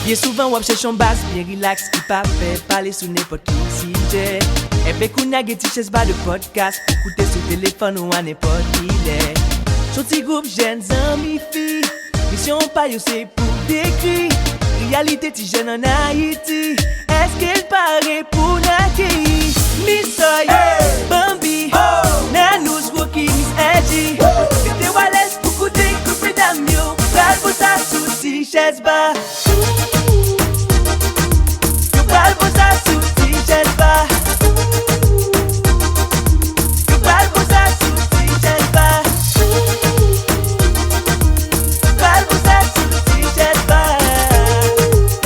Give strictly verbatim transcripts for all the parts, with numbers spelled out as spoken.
Byen souvan w ap chèche yon bas byen rilaks ki pa pè pale sou nenpòt ki sijè. Enben kounye a gen ti chèz ba de pòdkas pou koute sou telefòn ou a nenpòt kilè. S on ti gwoup jèn zanmi fi, misyon pa yo se pou dekri reyalite ti jèn ann Ayiti. Èske l pare pou n akeyi Miss Sawyer, Bambi, Nanouch, Rocky, Miss Angie? Mete w alèz pou koute gwoup medam yo pral poze sa sou ti chèz ba. Yo pral poze sa sou ti chèz ba. Yo pral poze sa sou ti chèz ba. Yo pral poze sa sou ti chèz ba.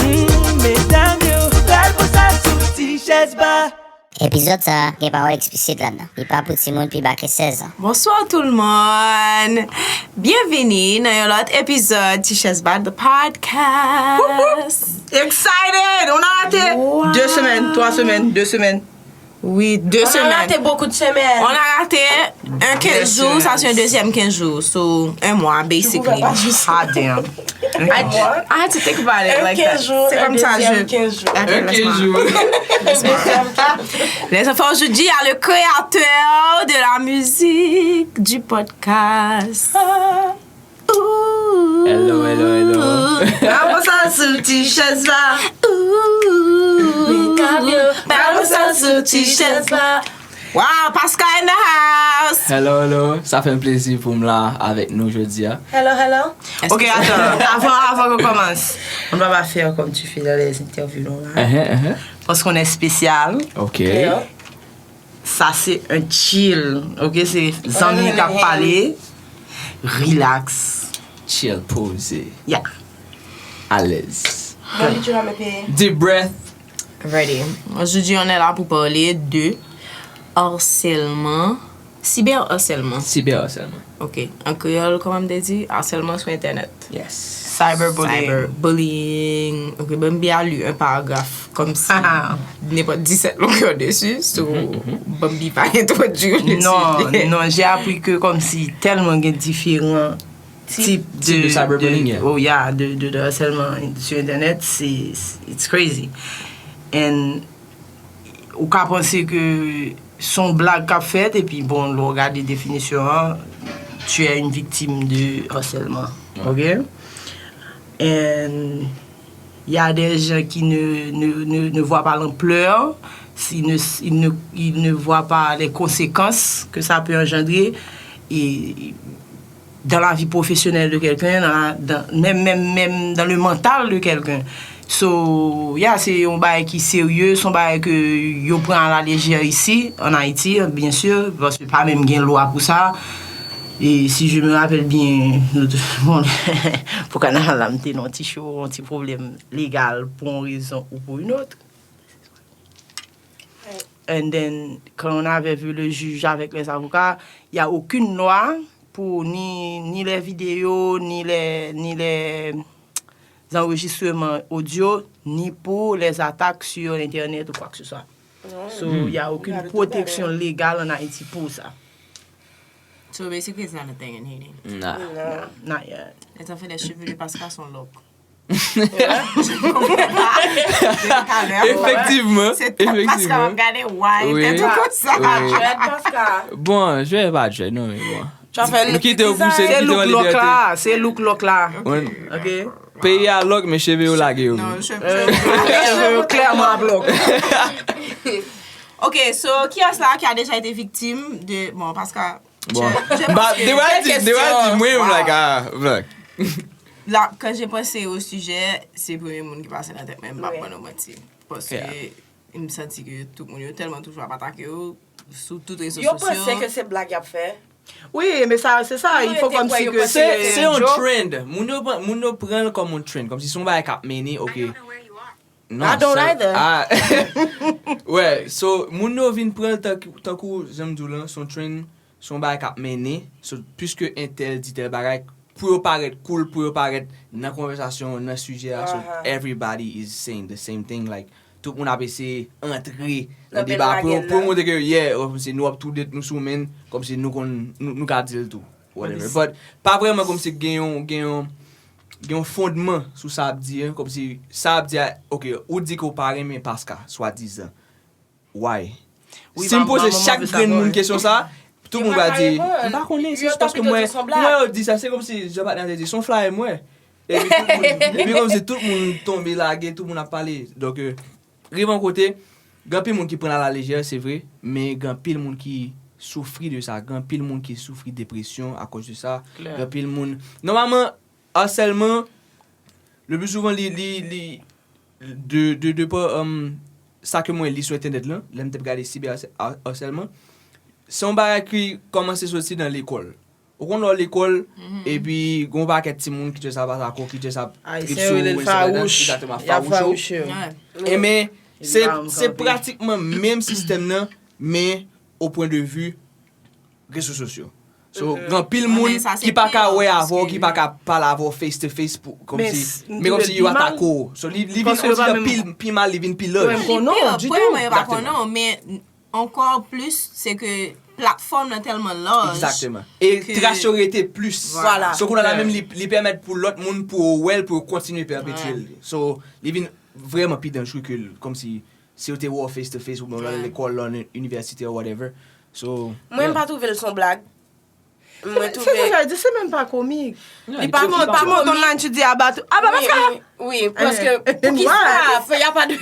Hmm, medam yo pral poze sa sou ti chèz ba. Epizòd sa a gen pawòl eksplisit ladan. Li pa pou timoun pi ba ke sèz an. Bonsoir tout le monde. Byenvini nan yon lòt epizòd Ti Chèz Ba The Podcast. Excited! On a raté deux semaines, trois semaines, deux semaines. Wi, de semèn. On a raté beaucoup de semaines. On a raté un quinze jours, ça c'est un deuxième quinze jours. So, un mois, basically. Hot damn. I had to think about it like that. C'est comme ça, je... Un quinze jours. Les enfants, aujourd'hui, il y a le créateur de la musique, du podcast. Hello, hello, hello. Bravo sa sou ti chèz la. Bravo sa sou ti chèz la. Wow, Pasca in the house. Hello, hello. Sa fè m plezi pou m la avèk nou jodi a. Hello, hello. Ok, atann. Avan, avan nou kòmanse, on va pas faire comme tu fais dans les interviews, non, là. Uh-huh, uh-huh. Parce qu'on est spécial. Ok. Sa se un chill, ok? Se zanmi k ap pale, relax. Chill, poze. Yeah. Alèz. Deep breath. Ready. Aujourd'hui, on est là pour parler de harcèlement, cyberharcèlement. Cyberharcèlement. Ok. An kreyòl, kòman m te di? Harcèlement sur Internet. Yes. Cyberbullying. Cyberbullying. Ok, ban m byen li un paragraph, kòmsi nenpòt disèt longè desi, so, ban m byen pa entwodui le sijè. Non, non, j'ai appris que kòmsi tèlman gen diferan tip de, de cyberbullying, yeah. Oh, yeah, de, de, de harcèlement sur Internet, c'est, it's crazy. And ou ka panse ke se yon blag k ap fèt, epi bon, lè w gade definisyon an, tu es une victime de harcèlement. Ok? And il y a des gens qui ne, ne, ne, ne voient pas l'ampleur, ils ne, ils ne, ils ne voient pas les conséquences que ça peut engendrer. Et dans la vie professionnelle de quelqu'un, dans la, dans, même, même, même dans le mental de quelqu'un. So, yeah, se yon bagay ki serye, se yon bagay ke yo pran a la lejè isi, an Ayiti, byen si, paske pa menm gen lwa pou sa. E si je me rappelle bien, nou te, bon, pou kanaval la, m te nan yon ti cho, yon ti pwoblèm legal pou yon rezon ou pou yon lòt. And then, quand on avait vu le juge avec les avocats, il n'y a aucune loi pour ni, ni les vidéos, ni les, ni les enregistrements audio, ni pour les attaques sur Internet ou quoi que ce soit. So, il n'y a aucune protection légale en Haïti pour ça. So basically, it's not a thing in Haiti. Nah. Not yet. Les enfants, les cheveux de Pascal sont locs. Efektivman, efektivman. Se tèt Pascal ap gade, why tèt ou konsa? Dread Pascal. Bon, jwè pa jwè, non, men bon. Nou kite w pouse, nou kite w an libète. Se look lòk la, se look lòk la. Ok. Peyi a lòk, men cheve yo lage yo. Non, cheve yo klèman ap lòk. Ok, so, kiyès la ki a déjà été victime de, bon, Pascal, Bon, m pa, dewa di, dewa di, mwen, m like, ah, blan. Là, quand j'ai pensé au sujet, se premye moun ki pase nan tèt mwen, m pa ban nou manti. Paske m santi ke tout moun yo tèlman toujou ap atake yo sou tout rezo sosyo. Yo panse ke se blag y ap fè. Wi, men sa, se sa, il faut comme si que se, se yon trend. Moun yo pran, moun yo pran l kòm yon trend, kòmsi se yon bagay k ap mennen, ok. Non, I don't either. Wè, so, moun yo vin pran l tank-, tankou, jan m di w lan, se yon trend, se yon bagay k ap mennen, so, piske entèl di tèl bagay, pou yo parèt cool, pou yo parèt nan konvèsasyon, nan sijè a, so, everybody is saying the same thing, like, tout moun ap eseye antre nan deba pou yo, pou yo montre ke, yeah, kòmsi nou ap tou de nou sou menn, kòmsi nou konn, nou, nou ka di l tou. whatever. But pa vrèman kòmsi gen yon, gen yon, gen yon fondman sou sa ap di an, kòmsi sa ap di a, ok, ou di ke w pa renmen Paska, swadizan. Why? Si m poze chak grenn moun kesyon sa, tout moun va di, m pa konnen, se jis paske mwen, mwen yo di sa, se kòmsi jan patnè a te di, se yon flyer m wè. Epi tout moun, epi kòmsi tout moun tonbe lage, tout moun ap pale. Donk, euh, rive yon kote, gen anpil moun ki pran l alalejè, se vre, men gen anpil moun ki soufri de sa, gen anpil moun ki soufri depresyon akoz de sa, gen anpil moun, nòmalman, asèlman, le pli souvan, li, li, li, de, de, de pa, um, sa ke mwen li sou entènèt lan, lè m t ap gade siber asèlman, se yon bagay ki kòmanse soti nan lekòl. Ou konn lè w lekòl, epi gen yon pakèt timoun ki just ap atake w, ki just ap trip sou ou, egzakteman, ap fawouche w. Ebyen, se, se pratikman menm sistèm nan, men o pwen de vi rezo sosyo. So, gen anpil moun ki pa ka wè avè w, ki pa ka pale avè w face to face, pou, kòmsi, men kòmsi yo atake w. So, li, li vin, on dirait, pi, pi mal, li vin pi lòj. Li pi, pou mwen, yo pa konnen w, men ankò plis, se ke platfòm nan tèlman laj. Egzakteman. E tras yo rete plis. Vwala. So, kounye a la menm, li, li pèmèt pou lòt moun, pou yo wè l, pou yo kontinye pèpetyel. So, li vin vrèman pi danjre ke l, kòmsi si yo te wè w face to face, oubyen w nan lekòl, nan inivèsite, or whatever. So, mwen, m pa twouve l se yon blag. Mwen twouve. Se sa, se menm pa komik. Li pa, li pa komik. Tout moun online, tu dis, aba, aba Paska. Wi, paske, pou ki sa, y a pas de,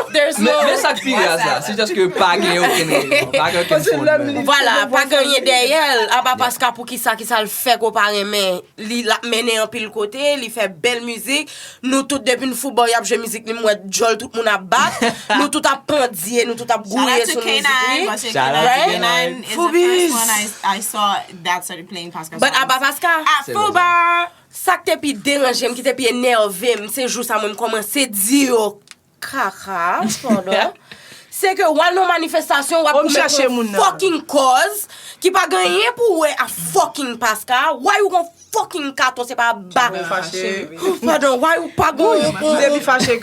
there's no. Men, men sa k pi raz la, se just ke pa gen okenn rezon, pa gen okenn fondman. Vwala, pa gen anyen dèyè l, aba Paska, pou ki sa, ki sa l fè ke w pa renmen. Li, l ap mennen anpil kote, li fè bèl mizik. Nou tout, depi n fout bò, y ap jwe mizik li, m wè djòl tout moun ap bat. Nou tout ap pandye, nou tout ap gouye sou mizik li. Shout out to K nine, paske K nine, K nine is the first one I, I saw that started playing Paska songs. But aba Paska. At Fubar! Sa k te pi deranje m, ki te pi enève m, se jou sa mwen m kòmanse di yo kaka, pardon, se ke w al nan manifestasyon, w ap pou mèt yon fucking kòz ki pa gen anyen pou wè a fucking Paska, why ou gon fucking katon, se pa ba. Pardon, why ou pa gon, gon, gon postè,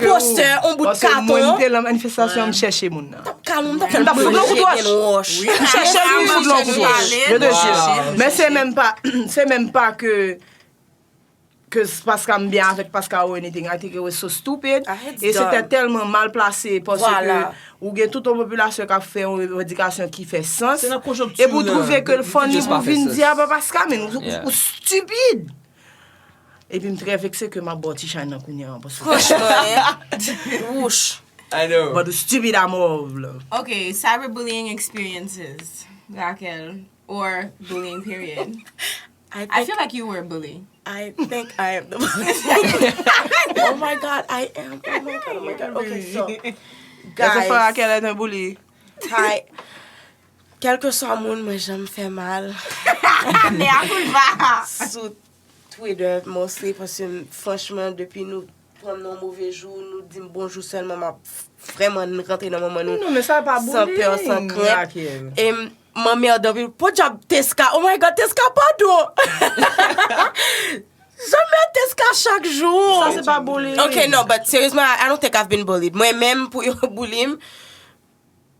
yon bout katon. Mwen te lan manifestasyon, m chèche moun nan. M t ap kalon, m t ap fè l manje grenn wòch. M chèche l, m fout l yon kout wòch. Je te jure. Men se menm pa, se menm pa ke ke Paska m byen avèk Paska or anything. I think it was so stupid. E se te tèlman mal plase paske ou gen tout yon popilasyon k ap fè yon revandikasyon ki fè sans. Epi w twouve ke l funny pou w vin di aba Paska, men ou, ou stupid. Epi m trè vekse ke m ap ba w ti chay nan kounye a paske franchman, wouch. I know. But stupid a mòv la. Ok, cyberbullying experiences, Raquel. Or bullying, period. I, I feel like you were a bully. I think I am the bully. Oh my God, I am. Oh my God, oh my God. Ok, so, guys. Est-ce que Raquel est un bully? Hi. Kèlkeswa moun, mwen janm fè mal. Mea culpa. Sou Twitter, mostly, paske m, franchman, depi nou pran m nan yon move jou, nou di m bonjou sèlman, m ap vrèman rantre nan manman nou san pè, san krent. E m, m anmède anpil. Podyab Teska, oh my God, Teska, padon! Janm mèt Teska chak jou. Sa se pa bullying. Ok, no, but seriously, I, I don't think I've been bullied. Mwen menm, pou yo bully m,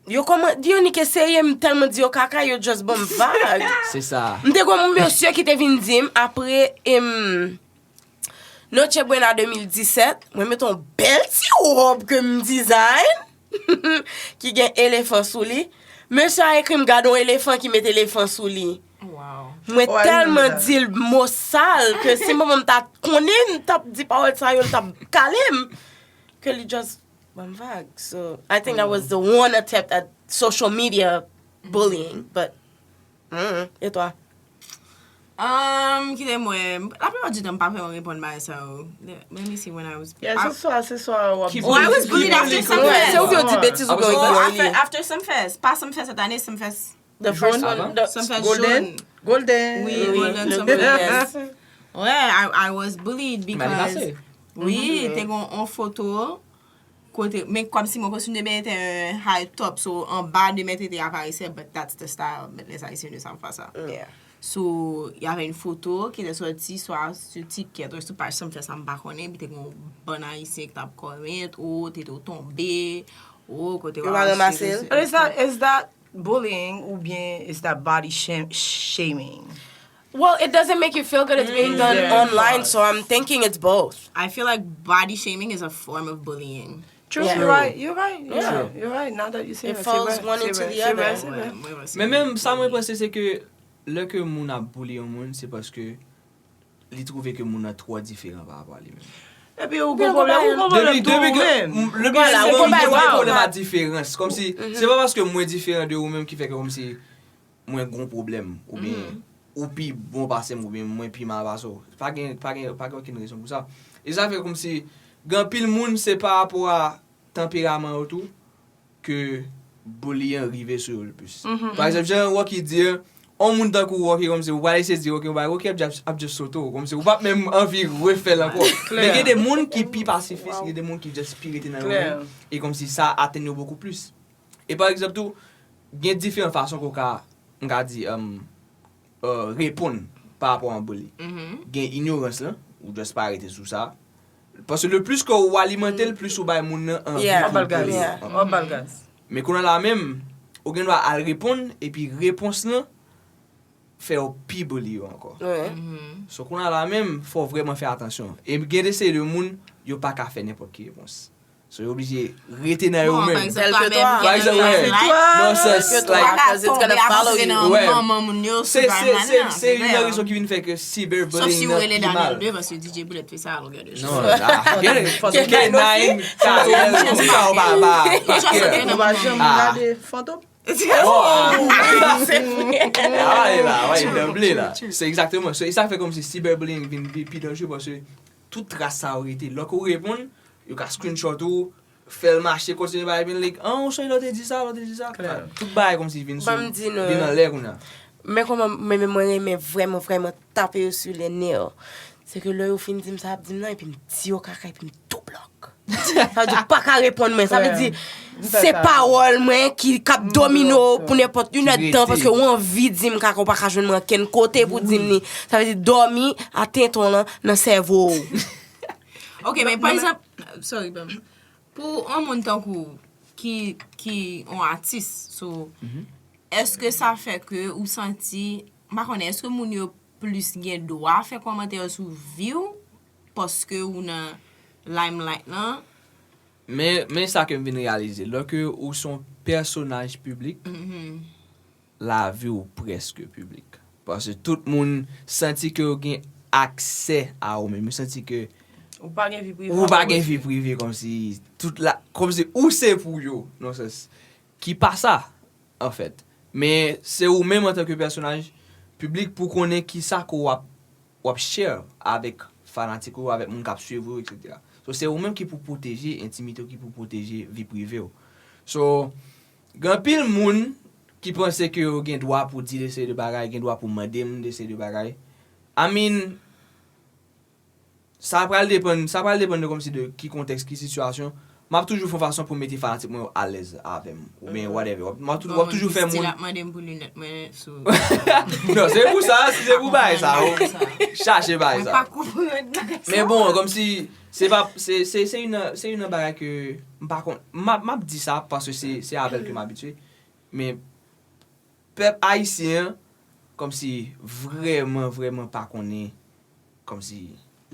yo kòman, yo nik eseye, m tèlman di yo kaka, yo just ban m vag. Se sa. M te gon mesye ki te vin di m, apre, em, Noche Buena de mil disèt, mwen met yon bèl ti wòb ke m design, ki gen elefan sou li. Mesye a ekri m, "Gade yon elefan ki met elefan sou li." Wow. Mwen tèlman di l mo sal ke si manman m ta konnen m t ap di pawòl sa yo, l t ap kale m. Ke li just ban m vag. So, I think that was the one attempt at social media bullying, but, mm, et toi? Um, kite m wè. Laplipa di tan, m pa fè yon reponn bagay sa yo. Let, let me see when I was. Yeah, se swa, se swa w ap. Oh, I was bullied after Sumfest. Se ou ki di betiz ou gen. Oh, after, after Sumfest. Pa Sumfest sèt ane, Sumfest. The first one, the Sumfest Golden. Golden. Wi, Golden Sumfest. Yes. Ouais, I, I was bullied because, wi, te gon on foto kote, men kòmsi mwen kostim de byen te high top, so anba de mèt te aparisè, but that's the style, but les Haïtiens ne savent pas ça. Yeah. So, il y avait une photo qui était sortie soit sur TikTok, ou sou paj Sumfest, m pa konnen, epi te gon bann Ayisyen ki t ap comment, oh, te tou tonbe, oh, kote w al ranmase l. Is that, is that bullying oubyen is that body sham-, shaming? Well, it doesn't make you feel good. It's being done Yeah. online, so I'm thinking it's both. I feel like body shaming is a form of bullying. True, Yeah. you're right, you're right, yeah, True. You're right, now that you say It that, falls c'est vrai, one c'est into vrai, the c'est other. vrai, c'est vrai. Ouais, ouais, ouais, c'est Men vrai. Menm sa mwen panse se ke lè ke moun ap boule yon moun, se paske li twouve ke moun nan twò diferan pa rapò a li menm. Epi ou gon pwoblèm, ou gon Depi pwoblèm tou depi ou menm. ke m- le Voilà, pwoblèm ou se gon mwen pwoblèm. Pwoblèm a diferans. Kòmsi se pa paske mwen diferan de ou menm ki fè ke kòmsi mwen gon pwoblèm oubyen ou pi bon pase m oubyen mwen pi mal pase w. Pa gen pa gen pa gen okenn rezon pou sa. E sa fè kòmsi gen anpil moun se pa rapò a tanperaman yo tou ke bully an rive sou yo le plis. Pa egzanp, jan Rocky di an, on moun tankou Rocky kòmsi ou pral eseye di Rocky, ou pral Rocky ap just, ap just sote w, kòmsi ou p ap menm anvi refè l ankò. Men gen de moun ki pi pasifis, gen de moun ki just pi rete nan yo Klè. Menm, e kòmsi sa atenn yo bokou plis. E pa egzanp tou, gen diferan fason ke w ka, m ka di, um, uh, reponn pa rapò a yon bully. Gen inyorans lan, ou just pa rete sou sa. Paske le plis ke ou alimante l, plis ou bay moun nan anvi Yeah. pou l Obalgaz. bully. Yeah. Obalgaz. Men kounye la menm, ou gen dwa al reponn, epi repons lan fè yo pi bully yo ankò. Ouais. So kounye la menm, fò w vrèman fè atansyon. E gen de seri de moun, yo pa ka fè nenpòt ki repons. So yo oblije rete nan yo Bon, menm. pa egzanp, Tel twa ke menm, twa. gen Pa egzanp, yon wè. like, Non, sè, Tel ke like, twa. Because it's gonna follow you. Wè. Manman moun yo Se sou se Prime se Line, se youn nan vre. Rezon ki vin fè ke Sòf si cyberbullying ou nan rele pi Daniel mal. Bleu, paske D J Bullet fè sa, alò gade. Non, ah, K nine, K nine, sa ou pa pa. Ou just rele Nou pa janm Ah. Gade Fantom. Ah, e la, wè, nan ble la. Se egzakteman. So, e sa fè kòmsi cyberbullying vin pi, pi danjere paske tout tras sa yo rete. Lè ke w reponn, yo ka screenshot ou, fè l mache, kontinye bay, vin like, ah, ou sonje lè w te di sa, lè w te di sa. Klè. Tout bagay kòmsi vin sou, Ban m di nou. Vin anlè kounye a. Men kòman, men, men mwen renmen vrèman, vrèman tape yo sou le nè. Se ke lè yo fin di m sa, ap di m nan, epi m di yo kaka, epi m tou blòk. Sa vle di, ou pa ka reponn mwen. Sa vle di, se pawòl mwen ki k ap domine w pou nenpòt inèdtan, paske ou anvi di m kaka, ou pa ka jwenn mwen ankenn kote pou di m ni. Sa vle di, dòmi a tenton lan nan sèvo w. Ok, men pa egzanp, sorry, ban m. Pou yon moun tankou w ki, ki yon atis, so, èske sa fè ke ou santi, m pa konnen, èske moun yo plis gen dwa fè kòmantè sou vi w paske ou nan limelight lan? Men, men sa ke m vin reyalize, lè ke ou se yon pèsonaj piblik, lavi w prèske piblik. Paske tout moun santi ke yo gen aksè a ou menm. Yo santi ke Ou pa gen vi prive. ou pa gen vi prive kòmsi tout la, kòmsi ou se pou yo, nan sans ki pa sa, anfèt. Men se ou menm antanke pèsonaj piblik pou konnen kisa ke w ap, w ap share avèk fanatik ou, avèk moun k ap swiv ou, etsetera. So, se ou menm ki pou pwoteje entimite w, ki pou pwoteje vi prive w. So, gen anpil moun ki panse ke yo gen dwa pou di de seri de bagay, gen dwa pou mande m de seri de bagay. I mean, sa pral depann, sa pral depann de kòmsi de ki kontèks, ki sitiyasyon. M ap toujou fè yon fason pou mete fanatik mwen yo alèz avè m. Oubyen whatever. W ap, m ap tou- w ap toujou fè moun. Ap mande m pou linèt mwen sou. Non, se pou sa, si se pou bagay sa, ou chache bagay Mwen sa. Pa konprann bagay sa. Men bon, kòmsi, se pa, se, se, se youn nan, se youn nan bagay ke m pa konn, m ap, m ap di sa paske se, se avè l ke m abitye. Men pèp ayisyen an, kòmsi vrèman, vrèman pa konnen, kòmsi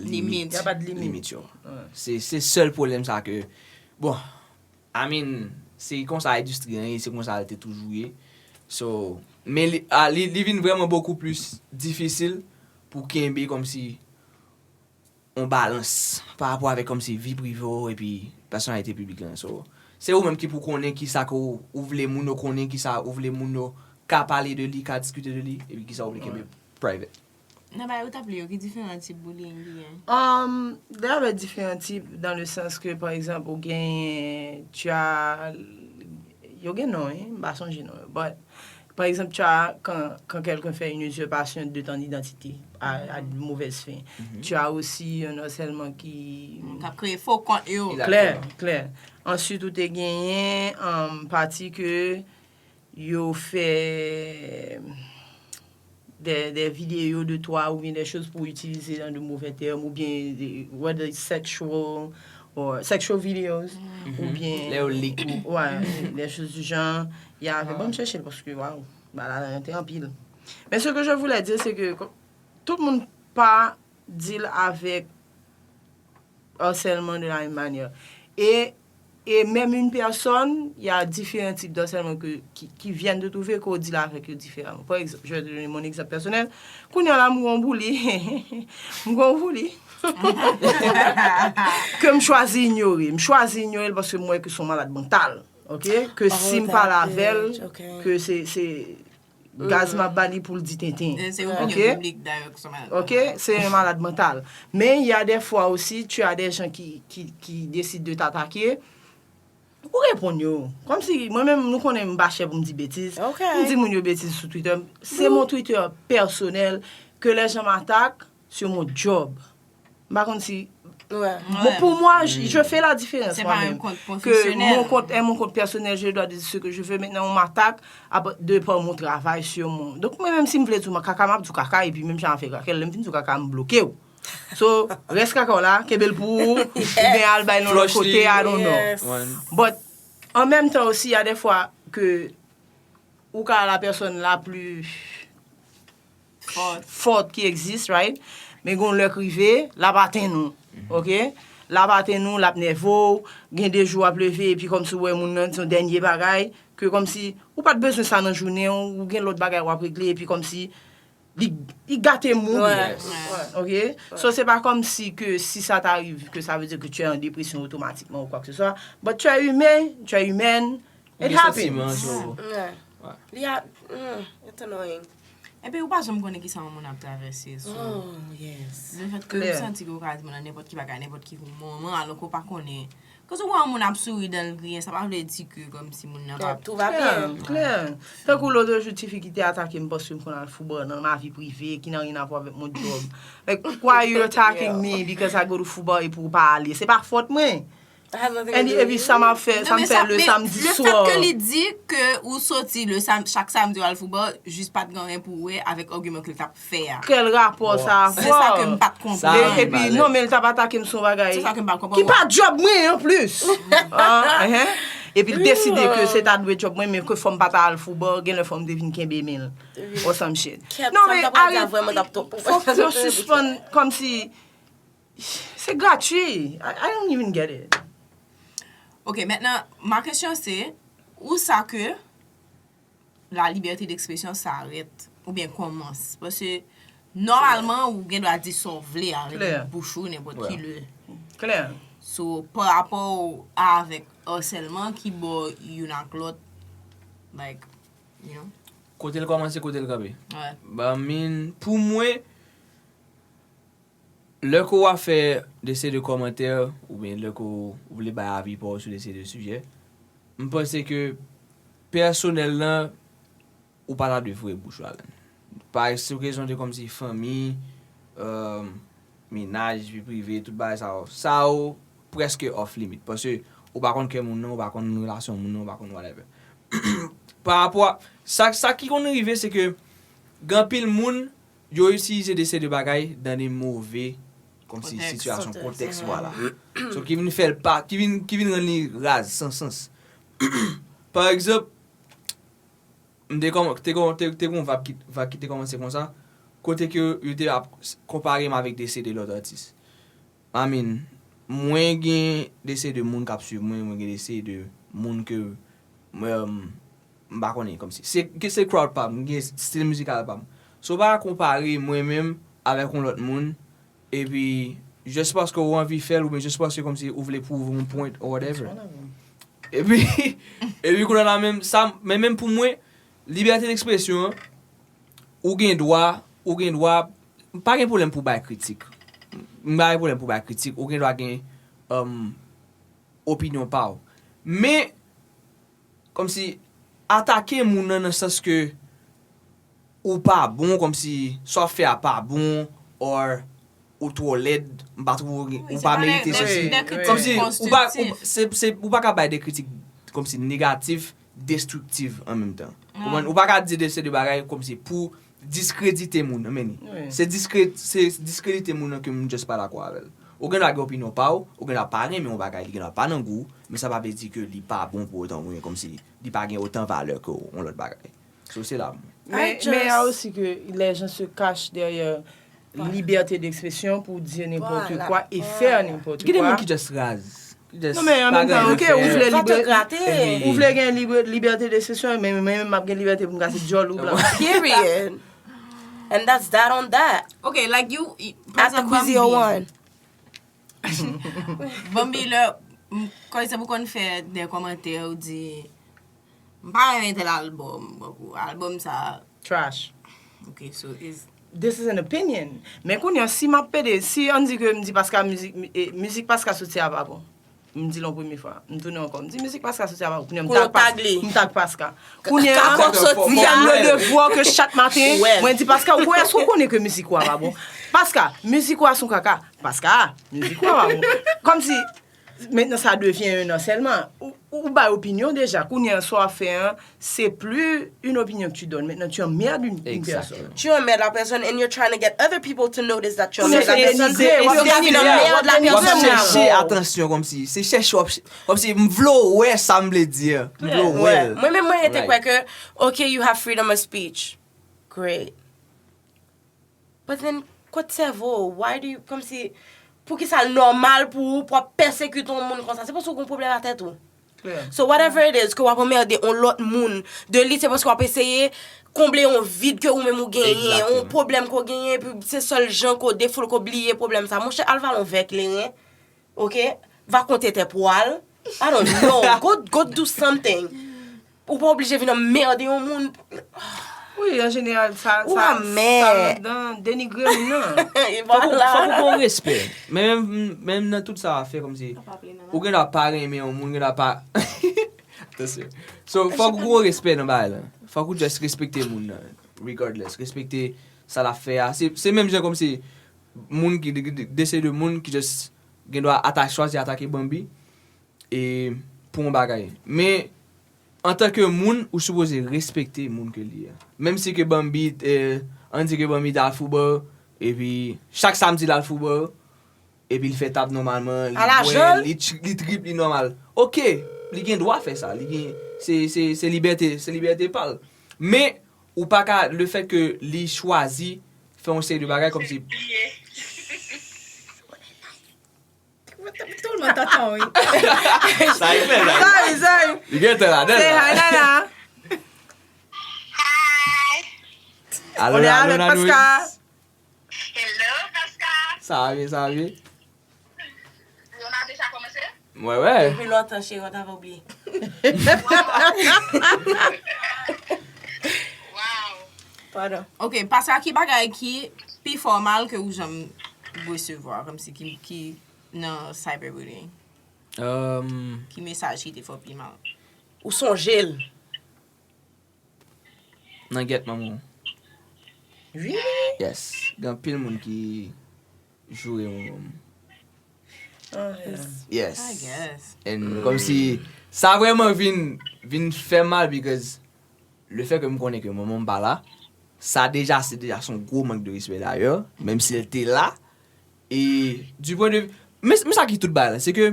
Limit. Y a pa de limit. Limit yo. Se, se sèl pwoblèm sa ke, bon, I mean, se konsa endistri an ye, se konsa l te toujou ye. So, men li, a, li, li vin vrèman bokou plis difisil pou kenbe kòmsi yon balans pa rapò avèk kòmsi vi prive w epi pèsonalite piblik lan. So, se ou menm ki pou konnen kisa ke ou, ou vle moun yo konnen, kisa ou vle moun yo ka pale de li, ka diskite de li, epi kisa ou vle kenbe private. Nan bagay ou t ap li yo, ki diferan tip bullying ki gen? Um, there are diferan tip dans le sens que, par exemple, ou gen, tu as, yo gen non, hein, m pa sonje non yo, but, par exemple, tu as, quand, quand quelqu'un fait une usurpation de ton identité à, à de mauvaise fin, tu as aussi un harcèlement qui K ap kreye fo kont yo. Klè, klè. Answit, ou te genyen um, pati ke yo fè des, des vidéos de toi ou bien des choses pour utiliser dans de mauvais termes ou bien des, whether it's sexual or sexual videos ou bien Lè yo leak ou. Ouais, des choses du genre. Il y avait, bon, m chèche l paske, waouh, bagay la te anpil. Mais ce que je voulais dire, c'est que Tout moun pa deal avec harcèlement de la même manière. Et, et même une personne, il y a différents types d'harcèlement que, qui, qui viennent de trouver qu'on deal avec eux différemment. Par exemple, je vais te donner mon exemple personnel. Kounye a la, m gon bouli. M gon bouli. Ke m chwazi inyore. M chwazi inyore l paske m wè ke se yon malad mantal. Ok? Ke si m pale avè l, ke se, se gaz m ap ba li pou l di tenten. Se yon opinyon piblik dayè ke se yon malad mantal. Ok? Se yon malad mantal. Men il y a des fois aussi, tu as des gens qui, qui, qui décident de t'attaquer. Ou reponn yo. Kòmsi, mwen menm, nou konnen m pa chè pou m di betiz. M di moun yo betiz sou Twitter. C'est mon Twitter personnel. Que les gens m'attaquent sur mon job. M pa konn si. Bon, pour moi, je, je fais la différence moi-même. Que mon compte est mon compte personnel, je dois dire ce que je veux. Maintenant, on m'attaque de par mon travail sur mon. Donc, mwen menm, si m vle di w kaka, m ap di w kaka, epi menm jan avèk Raquel, lè m fin di w kaka, m bloke w. So, rès kaka w la, kenbe l pou ou, oubyen al bay l yon lòt kote, I don't know. But, an menm tan osi, il y a des fois que ou ka la personne la plus forte qui existe, right? Men gon lè k rive, l ap atenn ou. Ok? L ap atenn ou, l ap nève w, gen de jou w ap leve, epi kòmsi w wè moun nan, se yon dènye bagay, ke kòmsi ou pa t bezwen sa nan jounen w, ou gen lòt bagay w ap regle, epi kòmsi li, li gate mood ou. Ok? So, se pa kòmsi ke si sa t'arrive, que ça veut dire que tu es en dépression automatiquement ou quoi que ce soit. But tu es humain, tu es humaine, it happens. Li a, mm, it's annoying. Epi ou pa janm konnen kisa yon moun ap travèse. So, Oh, yes. lefèt ke ou santi ke ou ka di moun nan nenpòt ki bagay, nenpòt ki moman, alò ke ou pa konnen. Koz ou wè yon moun ap souri dan l griyen, sa pa vle di ke kòmsi moun nan pa. Tout va bien. Klè. Tankou lòt jou, ti fi ki te atake m paske m konn al foubò nan ma vi prive, ki nan rien à voir avec mon job. Like, why you attacking me because I go to football epi ou pa ale? Se pa fòt mwen. And epi sa m ap fè, sa m fè le samedi Le fèt soir. Ke li di ke ou soti le sam, chak samdi ou al foubò, jis pa t gen anyen pou wè avèk agiman ke l t ap fè a. Quel rapport ça a Se sa ke m pa t konprann. Epi non, men l t ap atake m sou yon bagay Se sa ke m pa t ki konprann. Pa job mwen an plis. Ah, hein? Epi l deside ke se ta dwe job mwen, men ke fò m pa ta al foubò, gen lè fò m te vin kenbe men l. Or some shit. Non, men fòk yo sispann kòmsi se gratui. I, I don't even get it. Ok, maintenant, ma question c'est, où ça que la liberté d'expression s'arrête ou bien commence? Parce que normalement, ou gen dwa di sa w vle avèk bouch ou nenpòt ki lè. Klè. So, pa rapò avèk harcèlement ki bò youn ak lòt, like, you know. Kote l kòmanse, kote l kanpe. Ouais. Ba min, pou mwen, lè ke w ap fè de seri de kòmantè, oubyen lè ke w vle bay avi pa w sou de seri de sijè, m panse ke pèsonèl lan, ou pa ta dwe foure bouch ou ladan l. Pa sou rezon de kòmsi fanmi, euh, mennaj, vi prive, tout bagay sa yo. Sa yo prèske off limit. Paske ou pa konn kè moun nan, ou pa konn relasyon moun nan, ou pa konn whatever. Pa rapò a, sa, sa ki konn rive, se ke gen anpil moun, yo itilize de seri de bagay dan de move, kòmsi sitiyasyon, kontèks, vwala. So, ki vin fè l pa, ki vin, ki vin rann li raz, san sans. Pa egzanp, m te kòman, te, te, te gon vag ki, vag ki te kòmanse konsa, kote ke yo te ap konpare m avèk de seri de lòt atis. I mean, mwen gen de seri de moun k ap swiv mwen, mwen gen de seri de moun ke mwen, m pa konnen, kòmsi. Se, ke se crowd pa m, m gen stil mizikal pa m. So, pa konpare mwen menm avèk yon lòt moun, epi, just paske ou anvi fè l, oubyen just paske kòmsi ou vle pwouve yon point or whatever. Epi, epi kounye a la menm, sa, men menm pou mwen, libète dekspresyon an, ou gen dwa, ou gen dwa, m pa gen pwoblèm pou bay kritik. M pa gen pwoblèm pou bay kritik, ou gen dwa gen, um, opinyon pa w. Men, kòmsi, atake moun nan, nan sans ke ou pa bon, kòmsi, sa w ap fè a pa bon, or, ou twò lèd, m pa twouve w gen, ou pa merite sesi. Kòmsi, ou pa, ou, se, se, ou pa ka bay de kritik, kòmsi, negatif, destriktif an menm tan. Ou konprann? Ou pa ka di de seri de bagay kòmsi pou diskredite moun nan, men li. Se diskre-, se diskredite moun nan ke moun just pa dakò avè l. Ou gen dwa gen opinyon pa w, ou gen dwa pa renmen yon bagay, li gen dwa pa nan gou w, men sa pa vle di ke li pa bon pou otan, oubyen kòmsi li pa gen otan valè ke yon lòt bagay. So, se la pou mwen. Mais, mais il y a aussi que les gens se cachent derrière liberté d'expression pour dire n'importe quoi et faire n'importe quoi. Gen de moun ki just raz. Ki just Non, men an pa menm tan, gen ok, ou vle Fò te libre, grate. ou vle gen libre, liberté d'expression, men men m ap gen libète pou m kase dyòl ou blan. Period. And that's that on that. Ok, like you, you At the Quizio one. Bambi, lè, m- kwa egzanp, ou konn fè de kòmantè, ou di, m pa renmen tèl albòm, bon, albòm sa, Trash. Ok, so is This is an opinion. Men kounye a, si m ap pede, si ann di ke m di Paska mizik, eh, mizik Paska soti a pa bon. M di l yon premye fwa. M tounen ankò. M di mizik Paska soti a pa bon. Kounye a m Kounye a tag Pas- tag li. M tag Paska. Kounye a, Kakòk soti m fè m a. le devwa ke chak maten, Well. mwen di Paska, ou kwè èske ou konnen ke mizik ou a pa bon? Paska, mizik ou a son kaka. Paska, mizik ou a pa bon. Kòmsi, maintenant ça devient un an sèlman. Ou, ou bay opinyon deja. Kounye a, sa w ap fè an, c'est plus une opinion que tu donnes. Maintenant, tu emmerdes une, une personne. Tu emmerdes la personne and you're trying to get other people to notice that tu Kounye a, emmerdes la se personne. denigre, Et w ap puis, au final, denigre, emmerdes w ap la W ap personne. chèche Wow. atansyon kòmsi. Se chèche w ap ch- kòmsi m vle w wè sa m vle di a. M vle w wè Ouais. l. Mwen menm mwen rete Right. kwè ke, ok, you have freedom of speech. Great. But then, kot sèvo w? Why do you, kòmsi, poukisa l nòmal pou ou pou w ap pèsekite yon moun konsa? Se paske w gen yon pwoblèm a tèt ou. Klè. So whatever it is, ke w ap anmède yon lòt moun de li, se paske w ap eseye konble yon vid ke ou menm ou genyen, Exactement. yon pwoblèm ke w genyen, epi se sèl jan ke w defoule, ke w bliye pwoblèm sa. Monchè, al vale yon vè kleren, ok? Va konte tè pwal. I don't know. Go, go do something. Ou pa oblije vin anmède yon moun. Wi, an jeneral, sa, Ou sa, anmè. sa anndan denigre moun nan. E Fòk ou, vwala. fòk ou gen respè. Men menm, menm nan tout sa w ap fè kòmsi. Ou gen dwa pa renmen yon moun, gen dwa pa. Atansyon. So, fòk ou gen respè nan bagay la. Fòk ou just respekte moun nan. Regardless. Respekte sa l ap fè a. Se, se menm jan kòmsi moun ki, de, de, de seri de moun ki just gen dwa ata, chwazi atake Bambi e pou yon bagay. Men, antanke moun, ou sipoze respekte moun ke li ye. Menm si ke Bambi, eh, ann di ke Bambi t al fouba, epi chak samdi l al fouba, epi l fè tab nòmalman, li Al ajan bwè, l. li, tch- li trip, li nòmal. Ok, li gen dwa fè sa, li gen, se, se, se libète, se libète pa l. Men, ou pa ka, le fèt ke li chwazi fè yon seri de bagay kòmsi. Tèlman tantan, wi. Sa e klè, sa. Sorry, sorry. Li gen tan ladan Say la. Hi, Nana. Alo, On est alo, avec Nanoui. Paska. Hello, Paska. Sa va byen, sa va byen? Yon a deja kòmanse? Mwen, wè. Depi lontan, cheri, w t ap oubliye. Wow. Pardon. Ok, Paska, ki bagay ki pi fè w mal ke ou janm resevwa, kòmsi ki, ki nan cyberbullying? Um, Ki mesaj ki te fè w pi mal? Ou sonje l. Nan gèt manman. Really? Yes. Gen anpil moun ki joure manman. Ah, yeah. Yes. I guess. And kòmsi sa vrèman vin, vin fè mal because le fè ke m konnen ke manman m pa la, sa deja, se deja se yon gwo mank de respè dayè, menm si l te la. E du point de vue, men, men sa ki tout bagay la, se ke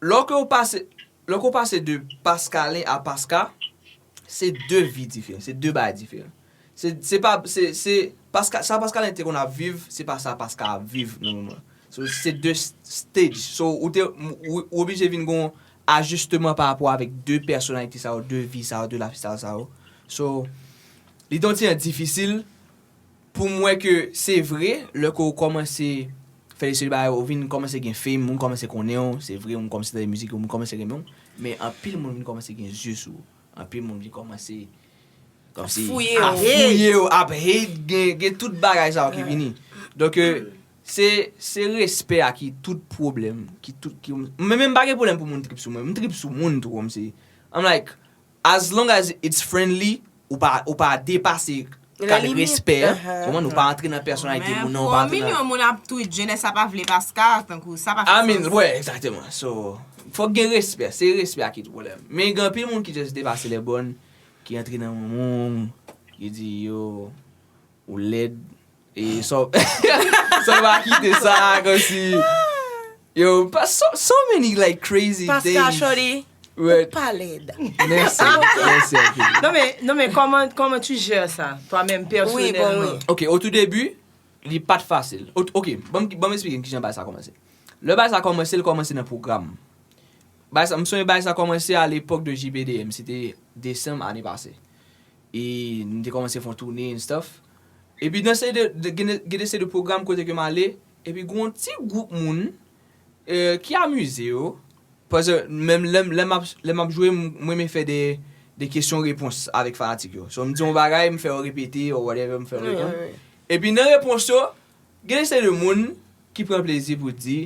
lè ke w pase, lè ke w pase de Pascalin a Paska, se de vi diferan, se de bagay diferan. Se, se pa, se, se, Paska, sa Pascalin te konn ap viv, se pa sa Paska ap viv nan moman. So, se de s- stage. So, ou te, ou, ou oblije vin gon ajisteman pa rapò avèk de pèsonalite sa yo, de vi sa yo, de lifestyle sa yo. So, li te yon ti jan difisil pou m wè ke se vre, lè ke w kòmanse fè de seri de bagay, ou vin kòmanse gen fame, moun kòmanse konnen w, se vre, moun kòmanse tande mizik ou, moun kòmanse renmen w, men anpil moun vin kòmanse gen zye sou ou. Anpil moun vin kòmanse kòmsi Fouye w. ap fouye w, ap hate, gen, gen tout bagay sa yo ki vini. Donk, euh, se, se respè a ki tout pwoblèm, ki tout, ki, mwen menm m pa gen pwoblèm pou moun trip sou mwen, m trip sou moun tou, kòmsi. I'm like, as long as it's friendly, ou pa, ou pa depase kad respè a, konprann, ou pa antre nan pèsonalite moun nan, ou pa Bon, antre nan milyon moun ap tweet, jenès la pa vle Paska, tankou sa pa fè I mean, sans. Wè, egzakteman. So, fòk gen respè. Se respè a ki tout pwoblèm. Men gen anpil moun ki just depase lè bòn, ki antre nan moun, ki di, yo, ou lèd. E so, so pa kite sa, kòmsi. Yo, pa, so, so many, like, crazy Paska things. Shorty. Ou pa lèd. Mèsi, mèsi anpil. Non men, non men, comment, comment tu gères ça, toi-même, personnellement? Ok, au tout début, li pa t fasil. Ok, ban m ban m eksplike n kijan bagay sa kòmanse. Lè bagay sa kòmanse, l kòmanse nan pwogram. Bagay sa, m sonje bagay sa kòmanse a lepòk de J B D M, se te desanm ane pase. E m te kòmanse fè yon toune and stuff. Epi nan seri de, de, gen, gen de seri de pwogram kote ke m ale, epi gen yon ti gwoup moun euh, ki amize yo. Paske menm lè m lè m ap lè m ap jwe, m m renmen fè de de kesyon repons avèk fanatik yo. So m di yon bagay, m fè yo repete or whatever, m fè yo reponn. Epi nan repons yo, gen de seri de moun ki pran plezi pou di,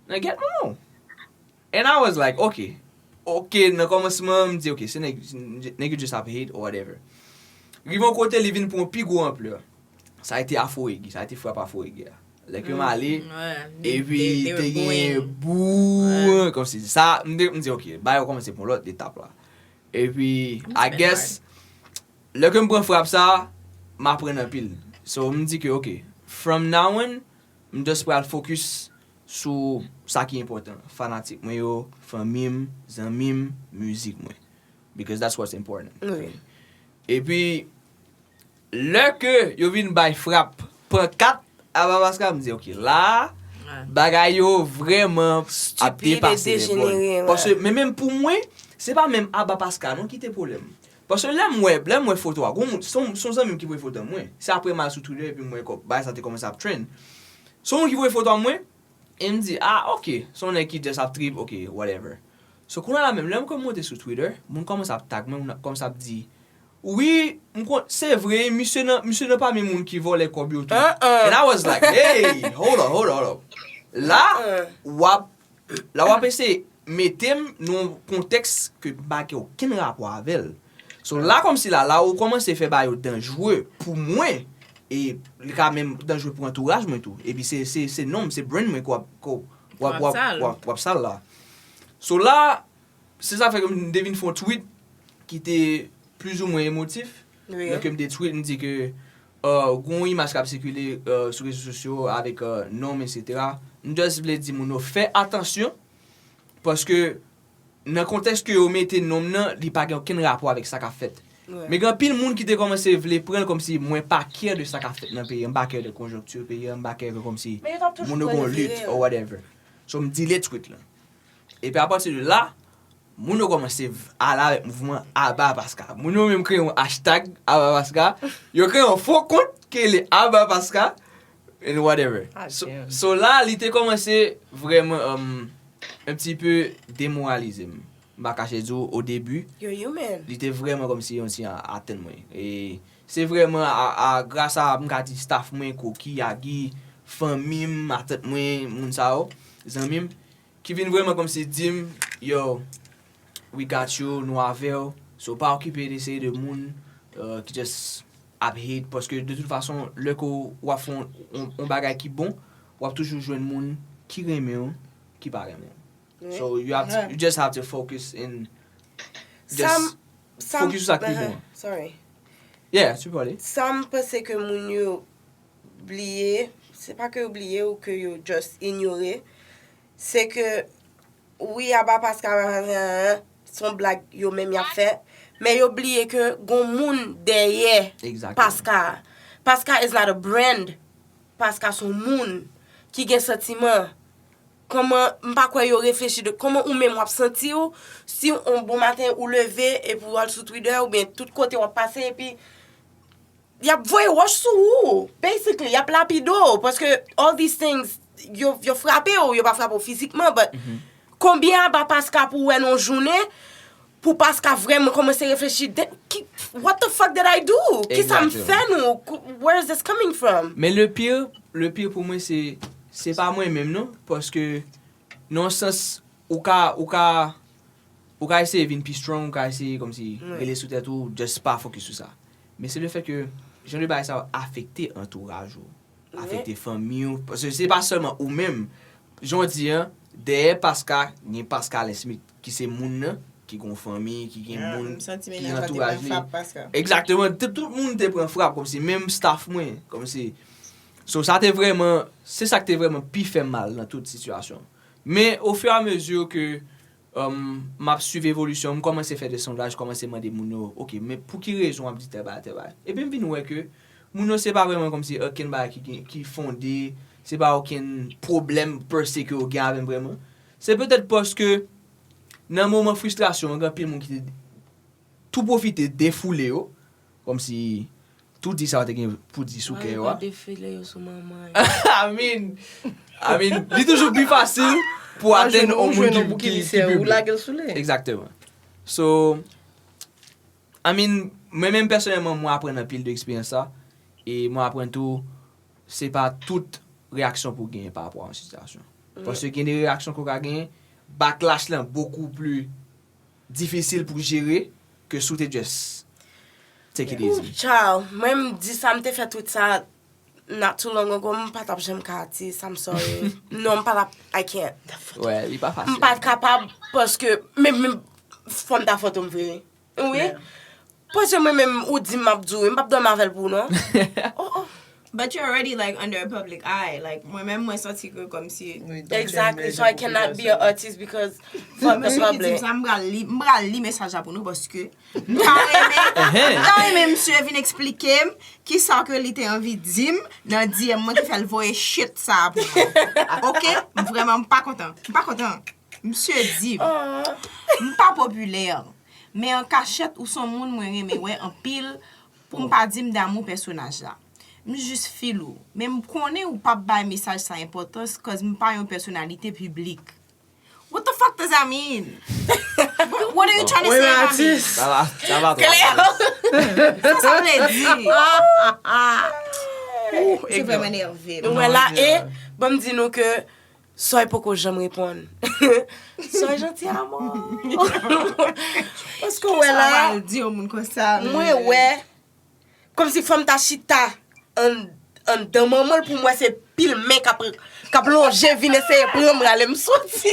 nan get mwen. And I was like, ok. Ok, nan kòmansman, m di, ok, se nèg nèg yo just ap hate or whatever. Rive yon kote, li vin pran yon pi gwo anplè. Sa a été Afro Reggae, sa a été frap Afro Reggae a. Lè ke m ale, epi te gen bou, kòmsi sa, m te- m di, ok, bagay yo kòmanse pran lòt etap la. Epi, I guess, lè ke m pran frap sa, m aprann anpil. So, m di ke, ok, from now on, m just pral focus sou sa ki enpòtan. Fanatik mwen yo, fanmi m, zanmi m, mizik mwen. Because that's what's important. Epi, lè ke yo vin bay frap pran kat Aba Paska, m di, ok, la, bagay yo vrèman ap depase lèvòl. Paske, men menm pou mwen, se pa menm Aba Paska non ki te pwoblèm. Paske lè m wè, lè m wè foto a, gon moun, se yon se yon zanmi m ki voye foto mwen. Se apre m al sou Twitter epi m wè kò- bagay sa te kòmanse ap trend. Se yon moun ki voye foto mwen, e m di, ah, ok, se yon nèg ki just ap trip, ok, whatever. So, kounye a la menm, lè m kòm monte sou Twitter, moun kòmanse ap tag mwen, moun kòmanse ap di, wi, m kon, se vre, misye nan, misye nan pami moun ki vòlè kòb yo tou. And I was like, hey, hold up, hold up, hold up. La, w ap, la w ap eseye mete m nan yon kontèks ke m pa gen okenn rapò avè l. So, la, kòmsi la, la, ou kòmanse fè bagay yo danjre pou mwen, e li ka menm danjre pou antouraj mwen tou. Epi se, se, se non m, se brand mwen ke w ap, ke w ap, w ap, w ap, w ap sal la. So la, se sa fè ke m te vin fè yon tweet ki te plizoumwen emotif. Lè ke m te tweet, m di ke euh, gon imaj k ap sikile euh, sou rezo sosyo avèk euh, non m, etsetera. M just vle di moun yo fè atansyon, paske nan kontèks ke yo mete non m nan, li pa gen okenn rapò avèk sa k ap fèt. Men gen anpil moun ki te kòmanse vle pran l kòmsi mwen pa care de sa k ap fèt nan peyi a, m pa care de konjonkti peyi a, m pa care de kòmsi moun yo gon lit or whatever. So m delete tweet lan. Epi apati de la, moun yo kòmanse v- ale avèk mouvman Aba Paska. Moun yo menm kreye yon hashtag Aba Paska. Yo kreye yon fo kont ki rele Aba Paska and whatever. So, so la, li te kòmanse vrèman um, un petit peu demoralize m. M pa kache di w, o debi, You're human. Li te vrèman kòmsi yon ti a- atenn mwen. E se vrèman a, a, gras a, m ka di, staff mwen, Koki, Agi, fanmi m, matant mwen, moun sa yo, zanmi m, ki vin vrèman kòmsi di m, yo, we got you, nou avè w. So, pa okipe de seri de moun euh, ki just ap hate, paske de tout fason, lè ke w ap fè yon, yon, yon bagay ki bon, w ap toujou jwenn moun ki renmen w, ki pa renmen w. So you have to, you just have to focus and just Sam, sam, focus sou sa ki bon. Sorry. Yeah, tu peux aller. Sa m panse ke moun yo bliye, se pa ke yo bliye ou ke yo just inyore, se ke wi, Aba Paska se yon blag yo menm y ap fè, men yo bliye ke gon moun dèyè Exactement. Paska. Paska is not a brand. Paska se yon moun ki gen santiman. Kòman, m pa kwè yo reflechi de kòman ou menm w ap santi w si yon bon maten ou leve epi w al sou Twitter oubyen tout kote w ap pase epi y ap voye wòch sou ou, basically, y ap lapide w, paske all these things, yo, yo frape w, yo pa frape w fizikman, but konbyen Aba Paska pou wè nan yon jounen, pou Paska vrèman kòmanse reflechi, de- ki- what the fuck did I do? Kisa m Exactement. Fè nou? Where is this coming from? Men le pire, le pire pou mwen, se se pa mwen menm non, paske nan yon sans, ou ka, ou ka, ou ka eseye vin pi strong, ou ka eseye kòmsi rele sou tèt ou, just pa focus sou sa. Men se le fèt ke jan de bagay sa yo afekte antouraj ou, afekte fanmi w, paske se pa sèlman ou menm. Jan w di an, dèyè Paska, gen Pascalin Smith, ki se moun nan, ki gon fanmi, ki gen moun ki antouraj li. Egzakteman, tout, tout moun te pran frap, kòmsi menm staff mwen, kòmsi. So, sa te vrèman, se sa ki te vrèman pi fè m mal nan tout sitiyasyon. Men, au fur et à mesure ke um, m ap swiv evolisyon, m kòmanse fè de sondaj, kòmanse mande moun yo, ok, men pou ki rezon w ap di tèl bagay, tèl bagay? Epi m vin wè ke moun yo se pa vrèman kòmsi okenn bagay ki, ki, ki fonde, se pa okenn pwoblèm per se ke yo gen avè m vrèman. Se petèt paske nan moman fristrasyon an, gen anpil moun ki te tou pwofite defoule yo, kòmsi tou di sa yo te gen pou di sou kè yo a. Defile yo sou manman yo. I mean, I mean, li toujou pi fasil pou atenn yon moun ki, ki, ki piblik. Egzakteman. So, I mean, mwen menm pèsonèlman, mwen aprann anpil de eksperyans sa. E mwen aprann tou, se pa tout reyaksyon pou genyen pa rapò a yon sitiyasyon. Paske gen de reyaksyon ke w ka genyen, backlash lan bokou pli difisil pou jere ke si w te just take it easy. Ooh, child, mwen m di sa, m te fè tweet sa not too long ago, m pa t ap janm ka atis, I'm sorry. Non, m pa t ap, I can't. Wè, li pa fasil. M pa t kapab, paske, men, men, fò m ta fantom vre. Wi. Paske mwen menm, ou di m m ap di w, m p ap dòmi avè l pou ou, non. Oh, oh. But you're already, like, under a public eye. Like, mwen menm, mwen santi ke kòmsi Exactly, so I cannot be an artist because fuck the public. Sa, m pral li, m pral li mesaj la pou nou paske m ta renmen, m ta renmen misye vin eksplike m kisa ke li te anvi di m nan D M mwen ki fè l voye shit sa a pou mwen. Ok? M vrèman, m pa kontan. M pa kontan. Misye di m, m pa popilè. Men an kachèt, ou se yon moun mwen renmen wè anpil pou m pa di m damou pèsonaj la. M jis feel ou. Men m konnen ou p ap bay mesaj sa enpòtans, cause m pa yon pèsonalite piblik. What the fuck does that mean? What, what are you trying to say about me? Sa va, sa va twò. Sa sa vle di? Ou se vrèman nève m. Nou wè la, e, ban m di nou ke Soy poko janm reponn. Soy janti amò. Paske w wè la, mwen wè, kòmsi fanm ta chita an, anndan manman l pou m wè se pil men k ap, k ap lonje vin eseye pran m rale m soti.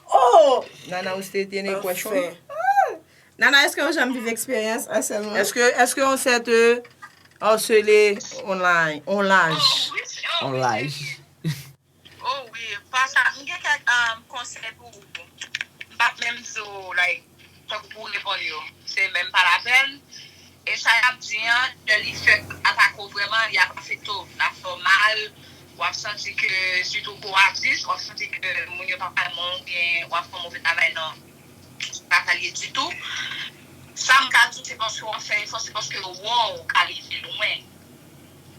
Oh! Nana, usted tiene equation? Nana, èske w janm viv eksperyans asèlman? Èske, èske w sète asèle on laj? On laj. Oh wi, pa sa, m gen kèk, um, konsèy pou ou. M p ap menm di w, like, tankou pou w reponn yo. Se menm pa lapèn. E sa y ap di an, lè li fèk atake w vrèman, li ap afekte w. L ap fè w mal, w ap santi ke, sitou pou atis, w ap santi ke moun yo pa renmen w, oubyen w ap fè yon move travay nan sa ka liye ditou. Sa m ka di w, se paske w ap fè efò, se paske w wè w ka rive lwen.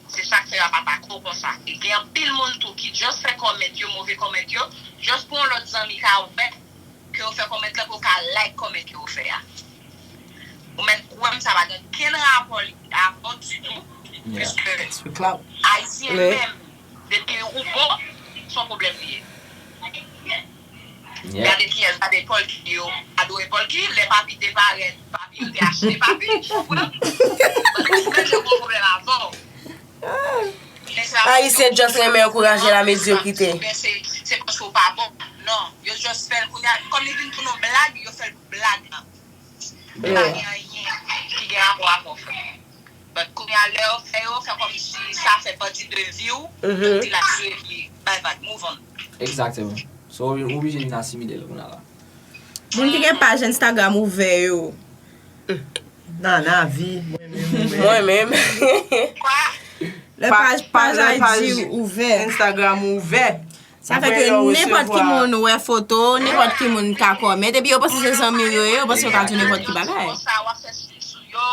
Se sa k fè y ap atake w konsa. E gen anpil moun tou ki just fè kòmèt yo, move kòmèt yo, just pou yon lòt zanmi ka wè ke w fè kòmèt la, pou w ka like kòmèt ke w fè a. Ou mèt kwè m, sa pa gen kenn rapò li, rapò ditou, piske Ayisyen menm, depi ou bon, se yon pwoblèm li ye. Gade kiyès, gade Polky yo. Adore Polky, lè Papi te parèt, Papi yo te achte Papi, ou konprann? Yo gen yon pwoblèm avè w. Ayisyen just renmen ankouraje la medyokrite. Se, se paske w pa bon. Non, yo just fè l kounye a, kòm li vin tounen yon blag, yo fè l pou blag lan. Li pa gen anyen ki gen rapò avè w, frè. But kounye a, lè yo fè yo, fè kòmsi sa fè pati de vi w, epi l ap jwe, epi bye bye, move on. Egzakteman. So, ou oblije vin asimile l kounye a la. Moun ki gen paj Instagram ouvè yo. Nan lavi, mwen menm ouvè. Mwen menm. Lè paj, paj I G ouvè. Instagram ouvè. Sa fè ke nenpòt ki moun wè foto, nenpòt ki moun ka kòmèt, epi yo panse se zanmi yo ye, yo panse yo ka di nenpòt ki bagay. Konsa, w ap fè sou yo,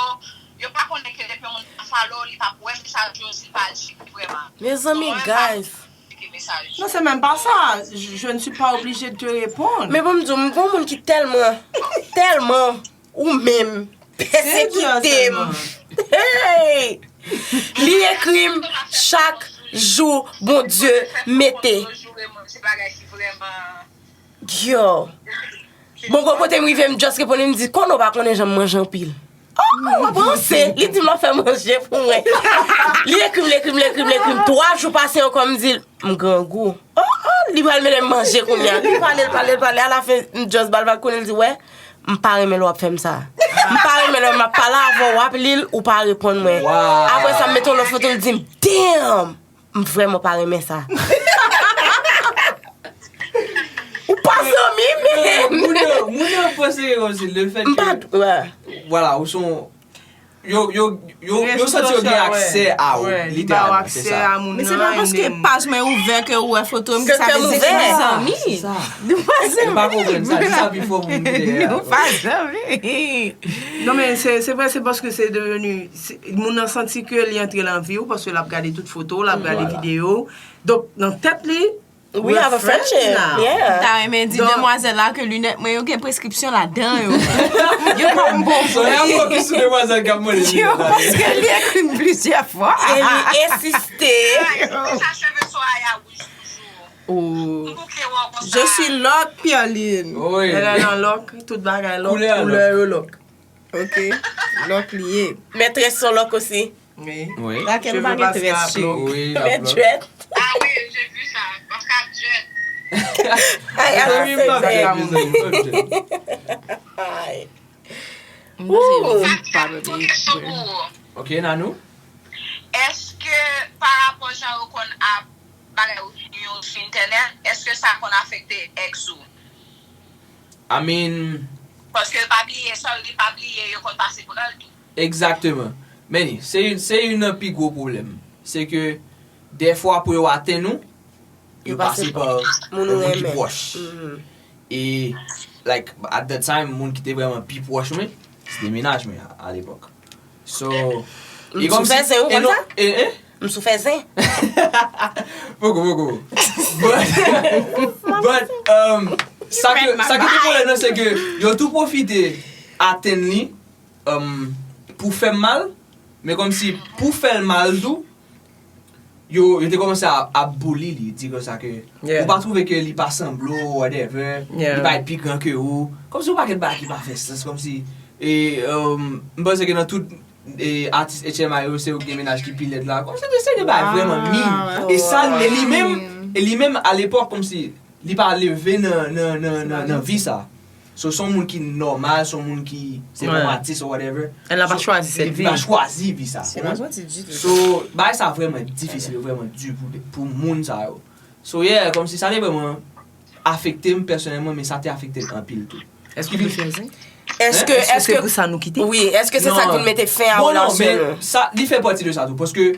yo pa konnen ke depi yon moun pa follow, li p ap wè mesaj yo, si l pa al cheke vrèman. Mezanmi, guys. Cheke mesaj. Non, c'est même pas ça. Je, je ne suis pas obligée de te répondre. Men bon, m di w, m gon moun ki tèlman, tèlman ou menm pèsekite m. Hey! Li ekri m chak jou Bondye mete. Yo. Bon, gwo kote m rive, m just reponn li, m di, konnen w pa konnen jan m manje anpil. Oh, w ap ranse. Li di m l ap fè manje pou mwen. Li ekri m, li ekri m, li ekri m, li ekri m. Twa jou pase ankò, m di l, m grangou. Oh, oh, li pral mete m manje kounye a. Li pale, l pale, l pale. Alafen, m just ba l vag kounye a, l di, wè, m pa renmen lè w ap fè m sa. M pa renmen lè m ap pale avè w, w ap li l, ou pa reponn mwen. Apre sa, m mete yon lòt foto, l di m, damn! M vrèman pa renmen sa. Ou pa zanmi, men. Moun yo, moun yo panse ke kòmsi le fèt M pa. ke, Wè. Vwala, ou se yon, yo, yo, yo, yo santi yo gen aksè a ou, literalman, se sa. Men se pa paske paj mwen ouvè ke ou wè foto m, Ke sa kè m vle di ouvè. Nou zanmi. Nou pa zanmi. Ou pa konprann sa, di sa pi fò pou moun ki dèyè a. Nou pa zanmi. Non, men se se vre, se paske se devenu, se- moun nan santi ke li antre nan vi w, paske l ap gade tout foto, l ap gade Vwala. Videyo. Donk, nan tèt li, We have a friendship. Now. Yeah. Ta renmen di Donk- demwazèl la ke linèt mwen yo gen preskripsyon ladan yo. Yo pa bon So, pou e a li. fòkis sou demwazèl k ap mande Yo, paske li ekri m plizyè fwa. E li ensiste. Sa cheve Soraya wouj toujou. Oh. M bouke wè w konsa. Je suis lock, Pierline. Oui. Lè nan lòk, tout bagay lòk, Koulè a koulè yo lòk. Ok. Lock li ye. Mètrès son lock osi. Oui. Oui. Lakèl ou pa gen trèt, cheri? Oui, Mèt la djwèt. Ah oui, j'ai vu ça. Parce qu'elle jette. Ay, Sa ala vin pa sèk. Mezanmi, mezanmi. Ay. Mwen se Ooh. yon pa bebe. Question pour vous. Ok, Nanou? Est-ce que par rapport jan yo konn ap bagay ou yo sou internet, est-ce que sa konn afekte ex ou? I mean, Paske l pa bliye sa, li pa bliye, yo konn pase pran l tou. Exactement. Men se youn, se youn nan pi gwo pwoblèm. Se ke dèfwa pou yo atenn ou, yo Yo pase pase pa moun ou moun ki renmen. Pwòch. Mhm. E, like, at that time, moun ki te vrèman pi pwòch mwen, se te mennaj mwen a, a lepòk. So, M sou fè zen ou konn sa? E, e, M sou fè zen. Poko, poko. But, but, um, sa ke, sa ki te pwoblèm nan, se ke yo tou pwofite atenn li, um, pou fè m mal, men kòmsi pou fè l mal tou, yo, yo te kòmanse a, a bully li, di konsa ke ou pa twouve ke li pa sanble w, whatever, li pa pi gran ke ou, kòmsi yon pakèt bagay ki pa fè sans, kòmsi, e, um, m panse ke nan tout e, atis H M I yo, se yo ki gen mennaj ki pi lèd la. Kòmsi se de bagay vrèman min. E sa, e li menm, e li menm, a lepòk, kòmsi, li pa leve nan, nan, nan, nan, nan vi sa. So, se yon moun ki nòmal, se yon moun ki, se yon atis ou whatever. Elle n'a pas choisi cette Li vie. pa chwazi vi sa. Se pa soti ditou. So, bagay sa vrèman difisil, vrèman di pou, pou moun sa yo. So, yeah, kòmsi sa te vrèman afekte m pèsonèlman, men sa te afekte l anpil tou. Est-ce que vous choisissez? Èske, Est-ce que èske, c'est pour ça nou kite? Wi, èske se sa ki mete fen a Bon, non, relasyon men nou? Sa, li fè pati de sa tou, paske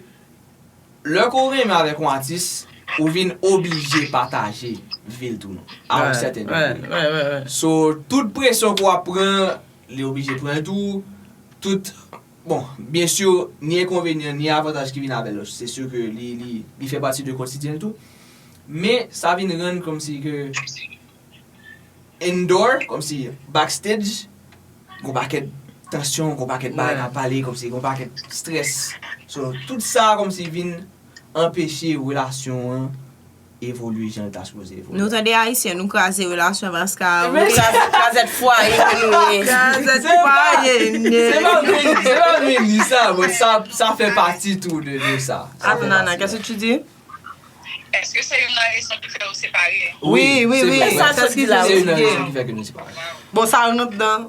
lè ke w renmen avèk yon atis, ou vin oblije pataje vi l tou non, a yon sèten degre. So, tout presyon ke w ap pran, li oblije pran l tou, tout, bon, byen si, ni enkonvenyan, ni avantaj ki vin avè l, se si ke li, li, li fè pati de kotidyen l tou. Men, sa vin rann kòmsi ke indoor, kòmsi backstage, gon pakèt tansyon, gon pakèt bagay k ap pale, kòmsi gon pakèt strès. So, tout sa kòmsi vin anpeche relasyon an evolye jan l ta sipoze evolye. Nou tande Ayisyen, nou kraze relasyon paske Nou kraze, krazèt fwaye ke nou ye. Krazèt fwaye, Se pa vle, se pa vle di sa, but sa, sa fè pati tou de, de sa. Sa fè Attends, Nana, pati. Qu'est-ce que tu dis? Èske se youn nan rezon ki fè yo separe? Oui, oui, oui. Sa soti la, Se wi. Youn nan rezon ki fè ke nou separe. Bon, sa rantre nan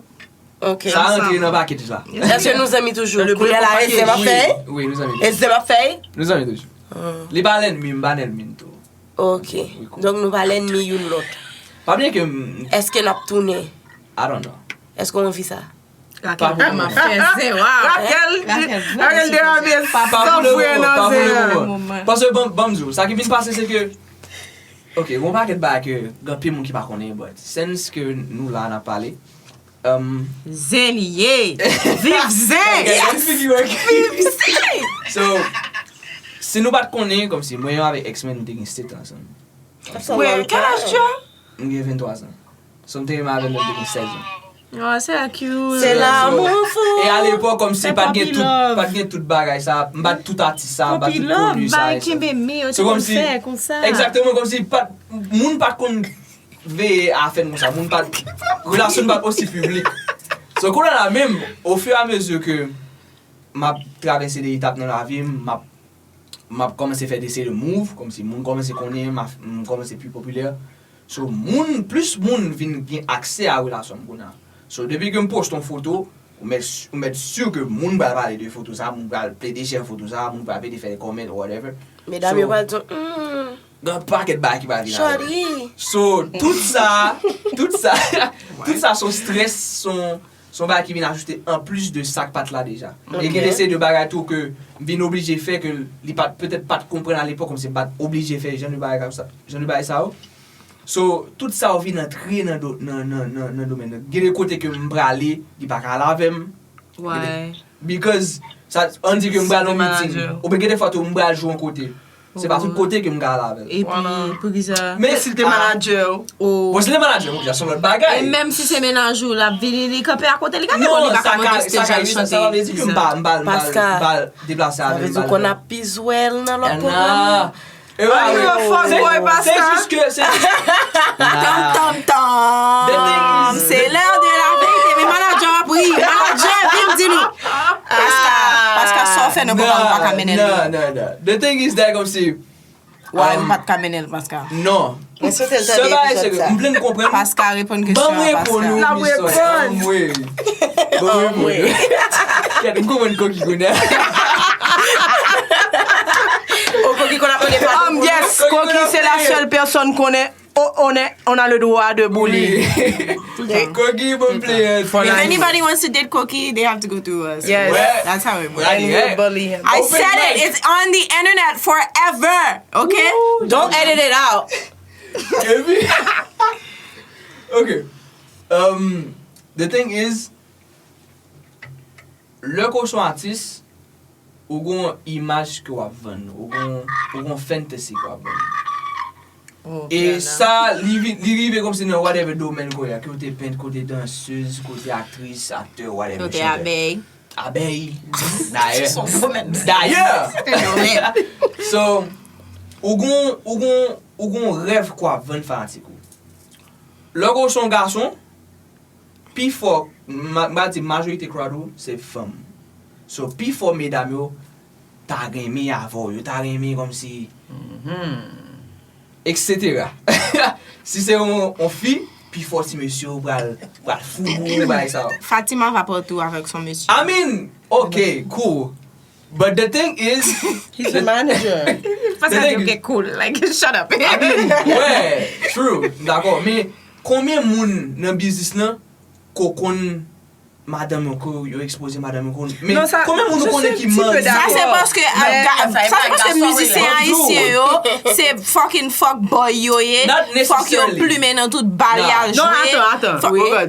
Ok. Sa rantre nan pakèj la. Èske nou zanmi toujou? Le Kounye a la, premier e zen m ap fè? Oui, nou zanmi. E zen m ap fè? Nou zanmi toujou. Li pa lènmi, m pa lènmi l tou. Ok. Donk nou pa lènmi youn lòt. Pa bliye ke m, Èske n ap tounen? I don't know. Èske w anvi sa? Pa pou mwen. Fè zen, waw. Raquel, Raquel derape Pa san pou le fren moman, nan pa pou le zen. moman. Paske ban, ban m di w, sa ki vin pase se ke, ok, gon pakèt bagay ke gen anpil moun ki pa konnen, but since ke nou la n ap pale, um, Zen li ye. Viv zen. Yes! Viv zen. So, si nou pa t konnen, kòmsi mwen avèk ex mwen nou te gen sèt an ansanm. Wè, quel âge tu as? M gen venntwa zan. So, m te renmen avè l lè m te gen sèz an. Oh, c'est cute. Se l'amour fou. E a lepòk, kòmsi Se pa t gen puppy tout, love. Pa t gen tout bagay sa, m pa t tout atis sa, m pa t Puppy tout love, koni sa. bay E sa. Kenbe men yo te So, konn kòmsi, fè konsa. Exactement, kòmsi pa, moun pa t konn veye afè n konsa, moun pa t, relasyon n pa t osi piblik. So, kounye a la menm, au fur et à mesure ke m ap travèse de etap nan lavi m, m ap, m ap kòmanse fè de seri de move, kòmsi moun kòmanse konnen m, m kòmanse pi popilè. So, moun, plis moun vin gen aksè a relasyon m kounye a. So, depi ke m poste yon foto, ou mèt, ou mèt si ke moun pral pale de foto sa, moun pral plede share foto sa, moun pral plede fè kòmant, whatever. Medam So, yo pral di, hmm. Gen pakèt bagay ki pral vin avè l. So, tout sa, tout sa, tout sa se yon strès, se yon, se yon bagay ki vin ajoute anplis de sa k pa t la deja. E gen de seri de bagay tou ke m vin oblije fè ke li pa t, petèt pa t konprann alepòk, kòmsi m pa t oblije fè jan de bagay konsa, jan de bagay sa yo. So, tout sa yo vin antre nan do, nan, nan, nan, nan domèn nan. Gen de kote ke m prale, li pa ka al avè m. Gen de- Because, sa, ann di ke m pral nan yon meeting. Oubyen gen de fwa tou, m pral jwe yon kote. Se pa tout kote ke m ka al avè l. Epi, pou kisa? Men si l te manadjè w. Bon, si l te manadjè m, ok, sa se yon lòt bagay. E menm si se mennaj ou, l ap vini, li kanpe akote, li ka depo, li pa ka monte stage al chante. Sa vle di ke m pa, m pa, m pa, m pa deplase avè l. Sa vle di w konn ap pizwèl nan lòt pwogram yo. E wi, wi. Fuckboy, Pascal. Se jis ke, se jis. Tam, tam, tam. C'est l'heure de la vérité. Men manadjè ap ri. Manadjè, vin di nou. Pascal, Pascal, sa w fè nan pwogram ou pa ka mennen l? Non, non, non. The thing is that, kòmsi, why m pa t ka mennen l, Pascal? Non. Mwen swete l tande epizòd sa. M vle n konprann. Pascal, reponn kesyon an, Pascal. Ban m reponn ou, Miss Sonia. Anmwe. Ban m reponn ou. Kèt, m konprann Koki kounye a. O, Koki konn ap mande padon pou nou. Yes, Koki se la sèl pèsonn konnen, on, on est, on a le droit de bully. Koki bon player. If anybody wants to date Koki, they have to go through us. Yes. That's how it works. And we'll bully him. I said it. It's on the internet forever. Okay? Don't edit it out. Epi, ok. Um, the thing is, lè ke w se yon atis, ou gen yon imaj ke w ap vann, ou gen yon, ou gen yon fantasy ke w ap vann. E sa, li, vi- li rive kòmsi nan whatever domèn ke w ye a, ke w te pent, ke w te dansez, ke w te aktris, aktè, whatever, chantè. Abèy. Dayè. Dayè. So, ou gon, ou gon, ou gon rèv ke w ap vann fanatik ou. Lè ke w se yon gason, pifò, m a di majorite crowd ou, se fanm. So, pifò medam yo ta renmen avè w, yo ta renmen kòmsi, et cetera. Si se yon, yon fi, pifò ti mesye yo pral, pral fou, bagay sa yo. Fatima va partou avèk son mesye. I mean, ok, cool. But the thing is, he's a manager. Paske di ke cool, like, shut up. I mean, wè, true, m dakò. Men, konbyen moun nan biznis lan ke w konn madanm yo, ke yo ekspoze madanm yo, konn, men konbyen moun ou konnen ki manti? Sa se paske, sa se paske mizisyen ayisyen yo, se fucking fuck boy yo ye. Fòk yo plimen nan tout bal y al jwe. Non, atann, atann.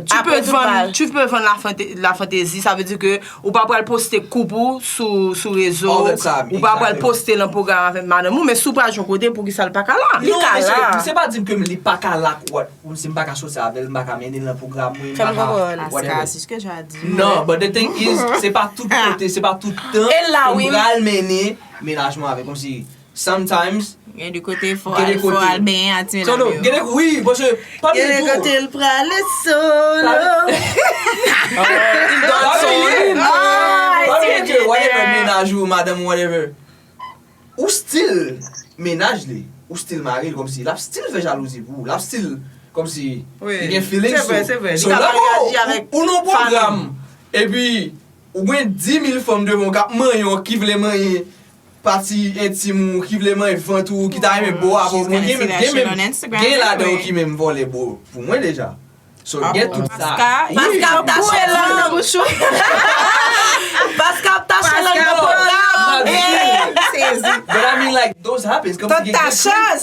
Tu peux vendre, tu peux vendre la fanta- la fantaisie, sa vle di ke ou pa pral poste koup ou sou, sou rezo, ou pa pral poste nan pwogram avèk madanm ou, men si w pral jwe yon kote, poukisa l pa ka la? Li ka la. Non, se pa di m ke li pa ka la, what, si m pa ka soti avè l, m pa ka mennen l nan pwogram mwen, m pa ka, whatever. Non, but the thing is, se pa tout kote, se pa tout tan ke m pral mennen mennaj mwen avè l, kòmsi Sometimes, gen de kote fò al, fò al benyen ak ti medam yo. Gen de, wi, paske pa bliye tou. Gen de kote l prale solo. Pa bliye ke whatever, mennaj ou, madanm ou, whatever, ou still mennaj li, ou still mari l, kòmsi l ap still fè jalouzi pou ou, l ap still kòmsi li gen feelings pou ou. So, lè ou, ou nan pwogram, epi ou gen dis mil fanm devan w k ap manyen w, ki vle manyen pati entim ou, ki vle manyen vant ou, ki ta renmen bo avè w, gen, gen menm, gen ladan yo ki menm vòlè bo pou mwen deja. So, gen tout sa. Paska ap tache lang nan bouch ou. Paska ap tache lang nan pwogram. But I mean, like, those happens. Kòmsi gen,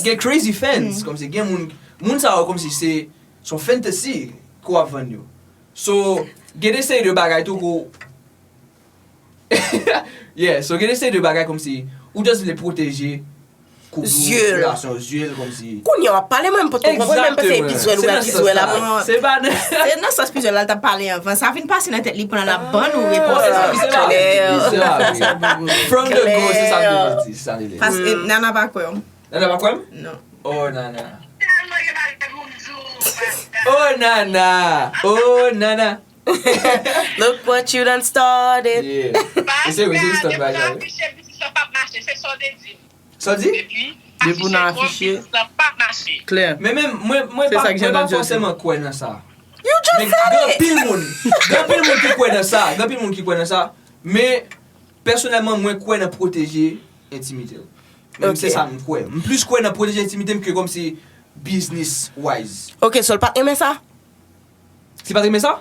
gen crazy fans. Kòmsi gen moun, moun sa yo kòmsi se, se yon fantasy ke w ap vann yo. So, gen de seri de bagay tou ke w Yeah, so gen de seri de bagay kòmsi ou just vle pwoteje koup ou, relasyon, zye l kòmsi. Kounye a w ap pale, mwen m potko konprann, menm pase epizwèl ou epizwèl la. Se pa nan Se nan sans epizwèl la l t ap pale anvan. Sa vin pase nan tèt li pandan l ap ban nou repons la. From the go, se sa m te vle di, se sa m te vle di. Paske Nana pa kwè w. Nana pa kwè m? Non. Oh, Nana. Oh, Nana. Oh, Nana. Look what you done started. Yeah. E se vre, se jis tan bagay la, wi. Sa w di? Depi w nan afiche, biznis lan p ap mache. Klè. Men, men, mwen, mwen pa, mwen pa fòseman kwè nan sa. Men gen anpil moun, gen anpil moun ki kwè nan sa, gen anpil moun ki kwè nan sa. Men, pèsonèlman, mwen kwè nan pwoteje entimite w. Menm se sa m kwè. M plis kwè nan pwoteje entimite m ke kòmsi business wise. Ok, so l pa t renmen sa? Si pa t renmen sa?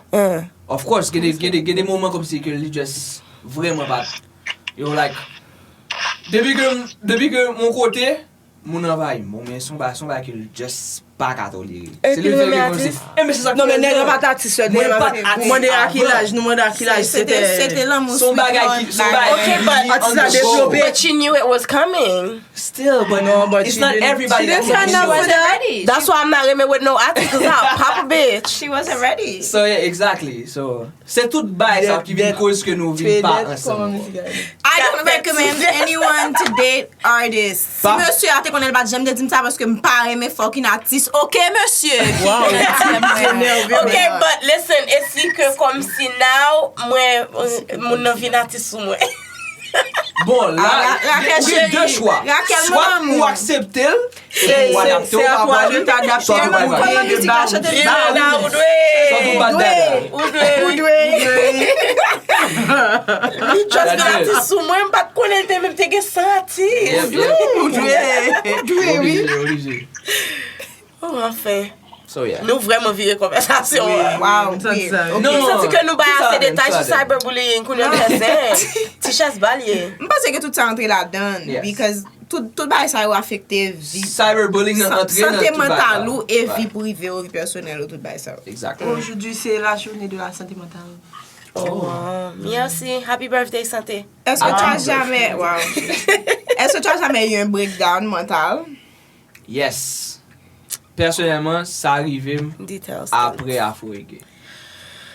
Of course, gen de, gen de, gen de moman kòmsi ke li just vrèman pa t. Yo, like, depi ke, depi ke yon kote, moun anvayi m. Bon, men se yon bagay, se yon bagay ke li just pa ka tolere. Se li fè ke kòmsi. E men se sa k fè. Non, men nèg la pa t atis, nèg la pa t atis. Mande a ki laj, nou mande a ki laj, se te, se te lanmou. Se yon bagay ki, se yon bagay ki really on the go. But she knew it was coming. Still, but it's not everybody that can handle it. That's why I'm not renmen with no atis, 'cause I'll pop a bitch. She wasn't ready. So, yeah, exactly. So, se tout bagay sa ki vin koz ke nou vin pa ansanm ankò. I don't recommend anyone to date artists. Si mesye a te konnen, l pa t janm te di m sa, paske m pa renmen fucking atis. Ok, mesye. Wow. Ok, but listen, e si ke kòmsi now, mwen, moun nan vin atis sou mwen. Bon, la, ou gen de chwa. Swa ou aksepte l, epi ou adapte w pa avè li, swa ou pa adapte w. Ou dwe. Ou dwe. Li just vin atis sou mwen, m pa t konnen l te menm te gen san atis. Ou dwe. Ou dwe, wi. Oblije, oblije. Oh, anfen. So, yeah. Nou vrèman vire konvèsasyon an. Wow, wi. Ok. M santi ke nou bay ase detay sou cyberbullying, kounye a nou fè zen. Ti chèz ba l ye. M panse ke tout sa antre ladan, because tout, tout bagay sa yo afekte vi, sante mantal ou e vi prive ou, vi pèsonèl ou, tout bagay sa yo. Exactly. Aujourd'hui, c'est la journée de la santé mentale. Oh, wow. Merci. Happy birthday, santé. Est-ce que tu as jamais, wow. Est-ce que tu as jamais eu un breakdown mental? Yes. Pèsonèlman, sa rive m apre Afro Reggae.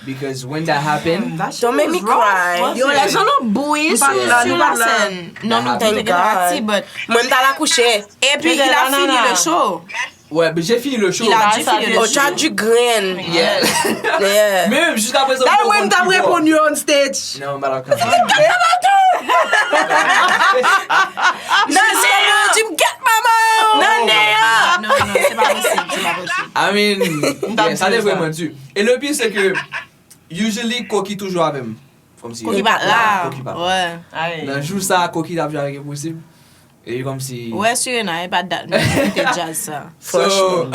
Because when that happened, don't make me cry. Yo, lèzòm nou bouyi sou, sou lasèn. Non, nou te gen pati, but mwen m t al akouche. Et puis, il a fini le show. Ouais, mais j'ai fini le show. Il a dû finir le show. Oh, tu as du grain. Yeah. Yeah. Menm jiska prezan. Dayè, mwen, m t ap reponn yo on stage. Non, m pa t ap kapab. Nan deyò. Di m gèt manman w. Nan deyò. Non, non, se pa posib, se pa posib. I mean, yeah, sa te vrèman di. E le pire, se ke usually, Koki toujou avè m. Kòmsi Koki pa t la. Koki pa t la. Nan jou sa, Koki t ap jwe avèk Enposib. E kòmsi. Wè, Sirena, e pa dat mwen te djaz sa. So, oh mon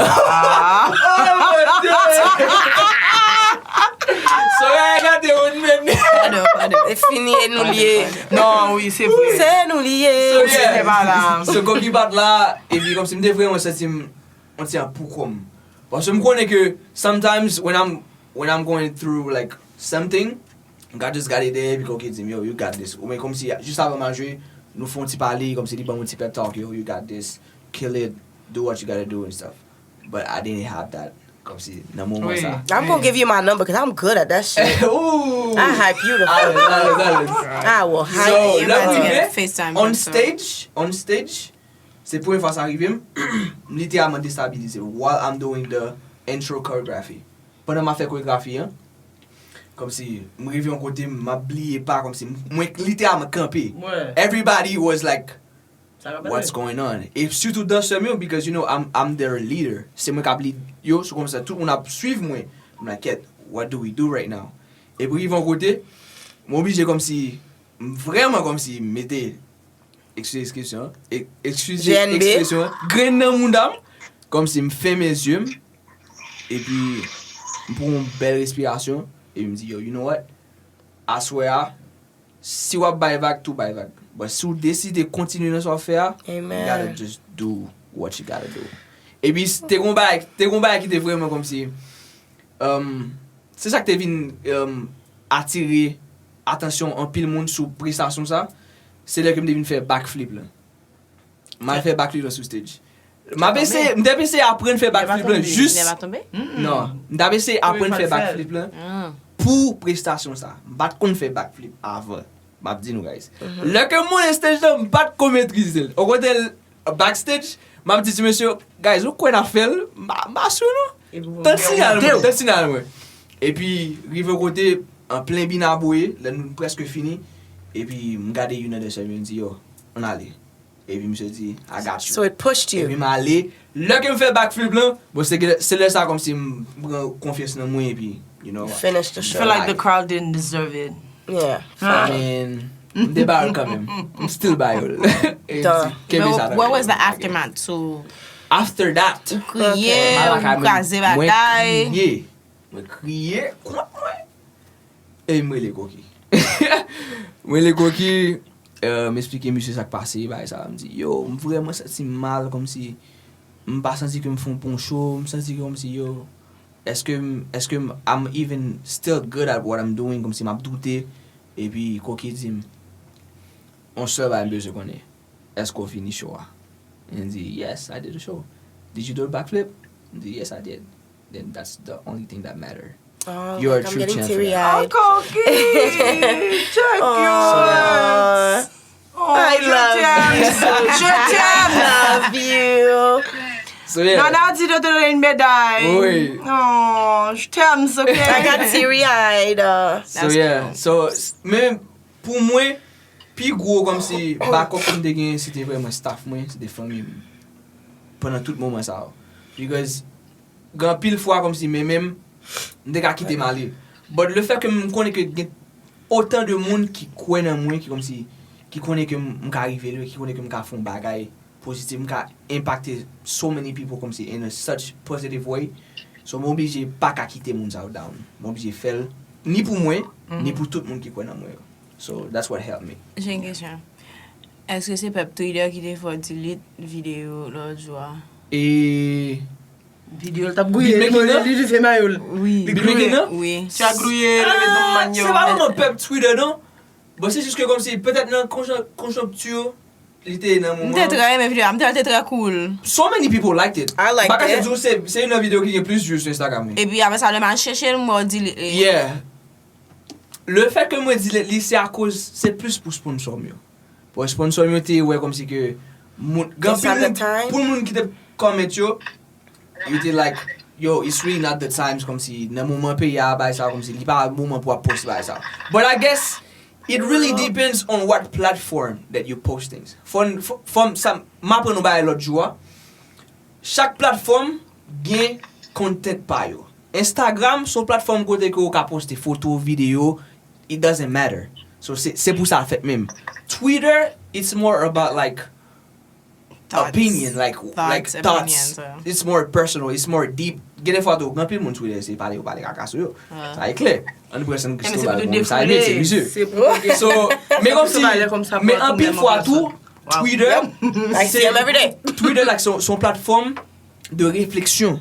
Dieu! So, e gade moun menm. Padon, padon. E fini, e nou li ye. Non, wi, se vre. Se nou li ye. So, yeah. Se pa la. So, Koki pa t la, epi kòmsi m te vrèman santi m, on ti an pou kò m. Paske m konnen ke sometimes when I'm, when I'm going through, like, something, God just gotta dèyè, epi Koki di m, "Yo, you got this." Ou men kòmsi, jis avan m al jwe, nou fè yon ti pale, kòmsi li ban m yon ti pep talk, "Yo, you got this, kill it, do what you gotta do and stuff." But I didn't have that, kòmsi, nan moman sa. I'm gonna give you my number, 'cause I'm good at that shit. Ooh. I hype you the fuck up. I will hype you up. So, lè m rive, on stage, on stage, se premye fwa sa rive m, m literalman destabilize while I'm doing the intro choreography. Pandan m ap fè koregrafi an, kòmsi m rive yon kote, m ap bliye pa, kòmsi m, mwen literalman kanpe. Everybody was like, "What's going on?" E sitou dansè m yo, because, you know, I'm, I'm their leader. Se mwen k ap lead yo, so kòmsa tout moun ap swiv mwen. M like, "Kèt, what do we do right now?" Epi rive yon kote, m oblije kòmsi, m vrèman kòmsi mete, excusez l'expression, e-, excusez l'expression, grenn nan mouda m, kòmsi m fèmen zye m, epi m pran yon bèl respirasyon, epi m di, "Yo, you know what? Aswè a, si w ap bay vag, tou bay vag. But si w deside kontinye nan sa w ap fè a, you gotta just do what you gotta do." Epi s-, te gon bagay, te gon bagay ki te vrèman kòmsi, um, se sa k te vin, um, atire atansyon anpil moun sou prestasyon sa, se lè ke m te vin fè backflip la. M al fè backflip lan sou stage. M ap eseye, m t ap eseye aprann fè backflip lan jis. Non, m t ap eseye aprann fè backflip lan pou prestasyon sa. M pa t konn fè backflip avan. M ap di nou, guys. Lè ke m monte stage lan, m pa t ko metrize l. Okontrè, backstage, m ap di ti mesye, "Guys, nou kwè n ap fè l?" M pa, m pa si non. Tann sinyal mwen, tann sinyal mwen. Epi, rive kote, an plen Binaboye, lè nou prèske fini, epi m gade youn nan dansè m yo, m di, "Yo, ann ale." Epi misye di, "I got you." So it pushed you. Epi m ale. Lè ke m fè backflip lan, bon, se ke, se lè sa kòmsi m pran konfyans nan mwen, epi, you know, finish the show. Feel like the crowd didn't deserve it. Yeah. I mean, M te ba yo l kanmenm. M still ba yo l. E m di, kenbe sa nan men w. But what was the aftermath? So, after that, ou kriye, ou kraze bagay. Mwen kriye. Mwen kriye kont mwen. E m rele Koki. M rele Koki, euh, m eksplike misye sa k pase, bagay sa. M di, yo, m vrèman santi m mal, kòmsi m pa santi ke m fè yon bon show, m santi kòmsi, yo, èske m, èske m, I'm even still good at what I'm doing, kòmsi m ap doute. Epi Koki di m, yon sèl bagay m bezwen konnen, èske w fini show a? E m di, yes, I did a show. Did you do a backflip? M di, yes, I did. Then that's the only thing that matter. Oh, you're a true champion. Oh, Koki! Check your words! Oh, I love you. Je t'aime. Love you. So, yeah. Nana di de te donne une médaille. Oui. Oh, je t'aime, ok? I got teary-eyed. Uh. So, yeah. So, men pou mwen, pi gwo kòmsi backup ke m te genyen, se te vrèman staff mwen, se te fanmi m. Pandan tout moman sa yo. Because gen anpil fwa kòmsi men menm, m te ka kite m ale. But le fait que m konnen ke gen otan de moun ki kwè nan mwen, ki kòmsi, ki konnen ke m, m ka rive lwen, ki konnen ke m ka fè yon bagay pozitif, m ka impacte so many people kòmsi in a such positive way. So, m oblije pa ka kite moun sa yo down. M oblije fè l, ni pou mwen, ni pou tout moun ki kwè nan mwen yo. So, that's what helped me. J'ai une question. Èske se pèp Twitter ki te fè w delete videyo lòt jou a? E Videyo l t ap gouye, li, li leve mayo l. Wi. Li gouye nan? Wi. Tu as grouillé, levé ton manyo. Se pa vrèman pèp Twitter, non. Bon, se jis ke kòmsi, petèt nan konjon- konjonkti, li te nan moman. M te trè renmen videyo a, m te, te trè cool. So many people liked it. I liked M pa ka it. di w se, se youn nan videyo ki gen plis views sou Instagram, wi. Epi apre sa, lè m al chèche l, mwen delete li. Yeah. Le fait que mwen delete li, se akoz, se plis pou sponsor m yo. Pou sponsor m yo te wè kòmsi ke moun, gen It's not anpil the time. Pou moun ki te comment yo, yo te like, yo, it's really not the times, kòmsi nan moman peyi a bay sa, kòmsi li pa moman pou ap post bay sa. But I guess it really depends on what platform that you post things. Fò n- fò fò m sa m aprann nou bagay lòt jou a. Chak platform gen content pa yo. Instagram se yon platform kote ke ou ka poste foto, videyo, it doesn't matter. So se se pou sa l fèt menm. Twitter, it's more about like Thoughts. Opinion, like like Thoughts, thoughts. Opinions, uh. It's more personal, it's more deep. Gen de fwa tou, gen anpil moun Twitter se pale yo pale kaka sou yo. Sa e klè. Ann pran San Cristobal bon, sa e metye, mesye. Se pou So, men kòmsi, Cristobal e kòmsa men pou anpil tou fwa menm tou, plas. Twitter, I see him every day. Twitter like se se yon platfòm de refleksyon.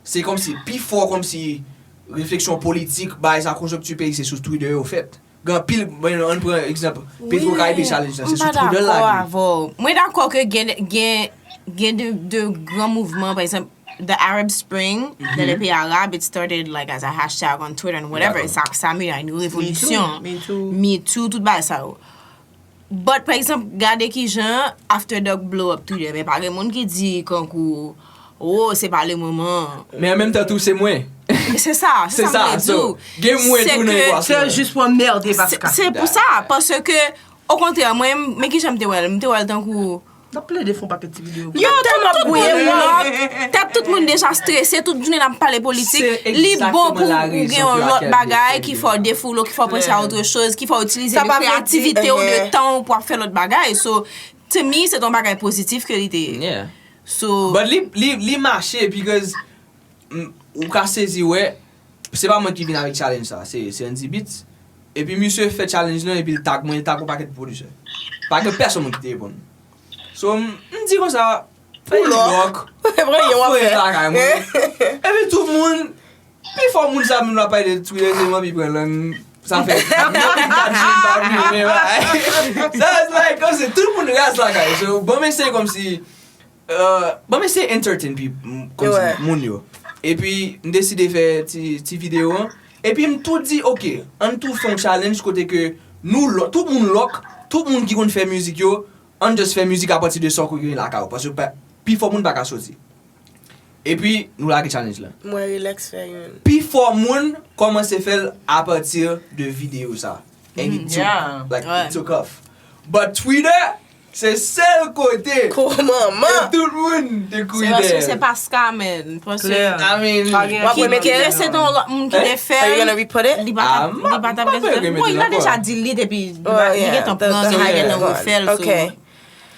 Se kòmsi pi fò kòmsi refleksyon politik, bagay sa, konjonkti peyi, se sou Twitter yo fèt. Gen anpil, bon, ann pran egzanp, Petro Caribe Challenge la, se sou Twitter l lage. Avè w. Mwen dakò ke gen gen gen de, de gran mouvman, pa egzanp, the Arab Spring, dans les pays arabes, it started like as a hashtag on Twitter and whatever. Dakò. Sa sa mennen a yon revolisyon. Me too. Me too, tout bagay sa yo. But pa egzanp, gade kijan After Dark blow up Twitter, men pa gen moun ki di kankou, oh, se pa le moman. Men an menm tan tou se mwen. Se sa, se Se sa sa, mwen di so, w. gen mwen tou nan ekwasion. Se jis pou anmerde Se Paska. se pou sa, paske okontrè, mwen, men kijan m te wè l, m te wè l tankou N ap plede fè yon pakèt ti videyo. Yo, tout, tout moun lòk, tèt tout moun deja strese, tout jounen n ap pale politik. Se Li bon pou egzakteman la ou gen rezon yon pou lòt lakèl bagay gen ki sa. Fè w defoule w, ki fè w panse a otre choz, ki fè w itilize Sa pa vle di, kreyativite w de ehe. Tan w pou w ap fè lòt bagay. So, to me, se t on bagay pozitif ke li te ye. Yeah. So, But li, li, li mache, because mm, ou ka sezi wè, se pa mwen ki vin avèk challenge sa, se, se Andy Beats. Epi misye fè challenge lan, epi l tag mwen, l tag yon pakèt pwodisè. Pa gen pèsonn moun ki te reponn. So, m m di konsa, fè yon lòk, Mwen yon fè afè. Lakay mwen. Epi tout moun, pi fò moun sa menm la pale de Twitter, se manmi pran lang, sa fè. Sa, it's like, kòmsi tout moun raz lakay. So, bon, men se kòmsi, Euh, ban m eseye entertain pi m- kòmsi Ouais. Moun yo. Epi m deside fè ti, ti videyo an. Epi m tou di, ok, ann tou fè yon challenge kote ke nou lòk, tout moun lòk, tout moun ki konn fè mizik yo, ann just fè mizik apati de sa w gen lakay ou. Paske pa- pi fò moun pa ka soti. Epi nou lage challenge lan. Mwen relax fè youn. Pi fò moun kòmanse fè l apati de videyo sa. And it took, Yeah. like, Ouais. it took off. But Twitter, Se sèl kote. Koman? Tout moun te kouri dèyè. Se paske se Pasca, man. Paske I mean, w ap remete l? Se te yon lòt moun ki te fè l. Li pa t ap, li pa t ap gen. Bon, li deja di li depi li gentan pran sa, gentan refè l.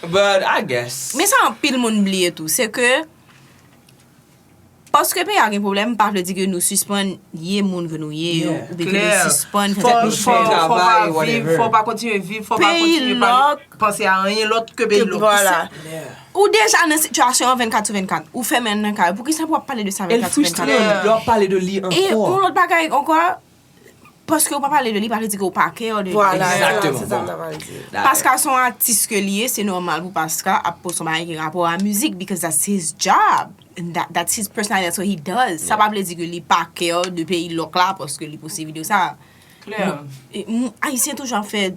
But I guess. Men sa anpil moun bliye tou, se ke paske peyi a gen pwoblèm pa vle di ke nou sispann ye moun ke nou ye yo, oubyen ke nou sispann fè tèt nou fè. Fò w pa viv, fò w pa kontinye viv, fò w pa kontinye pa panse a anyen lòt ke peyi lòt. Ou deja nan sitiyasyon an vennkat sou vennkat, ou fèmen nan kay, poukisa pou w ap pale de sa vennkat sou vennkat? E l fristran lè w ap pale de li ankò. E yon lòt bagay ankò, paske w pa pale de li, pa vle di ke w pa care de li. Vwala, se sa m ta pral di. Pascal se yon atis ke li ye, se nòmal pou Pascal ap poste yon bagay ki gen rapò a mizik, because that's his job. And that, that's his personality, that's what he does. Sa pa vle di ke li pa care de peyi lòk la, paske li poste videyo sa. Klè. Ayisyen toujou ap fè.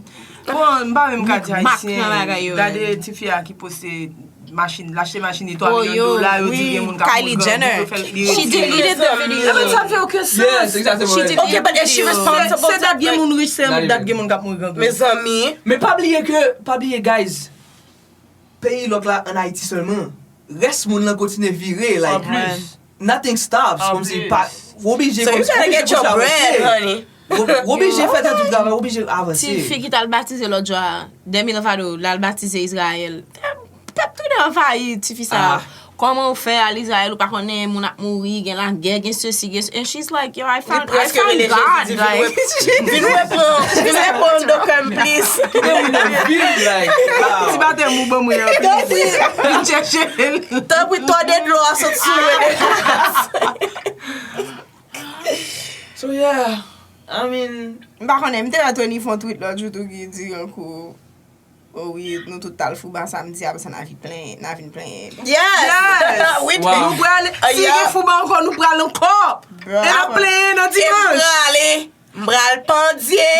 Bon, m pa menm ka di Ayisyen. Gade tifi a ki poste machin, l achte machin li twa milyon dola, yo di gen moun k ap mouri grangou, yo fè l, li retire l. She deleted the video. Sa fè okenn sans. Yes, exactement. She deleted the video. Okay, but is she responsible? Se dat gen moun rich, se dat gen moun k ap mouri grangou. Mezanmi. Men pa bliye ke, pa bliye, guys, peyi lòk la ann Ayiti sèlman, rès moun lan kontinye vire, like, nothing stops, kòmsi pa, w oblije, kòmsi w oblije kontinye avanse. Ou oblije fè tèt ou travay, ou oblije avanse. Ti fi ki t al batize lòt jou a, Demi Lovato, l al batize Izrayèl. Pèp tou anvayi tifi sa. Kòman w fè al Izrayèl, ou pa konnen moun ap mouri, gen lagè, gen sesi, gen se-, and she's like, yo, I found, I found God, like. Vin reprann, vin reprann do kè m plis. Kite moun nan viv, like, wow. Ti batèm ou ban mwen an, plis. Vin chèche l. Tanpri, tòde dlo a sot sou mwen. So yeah, I mean, m pa konnen, m te wè Tony fè yon tweet lòt jou tou ki di yon kou, o wi, nou tout t al fouba samdi, apre sa n a vin plenyen, n a vin plenyen. Yes! Wi, nou prale, si gen fouba ankò, nou pral ankò. E n ap plenyen nan dimanch. E m prale, m pral pandye.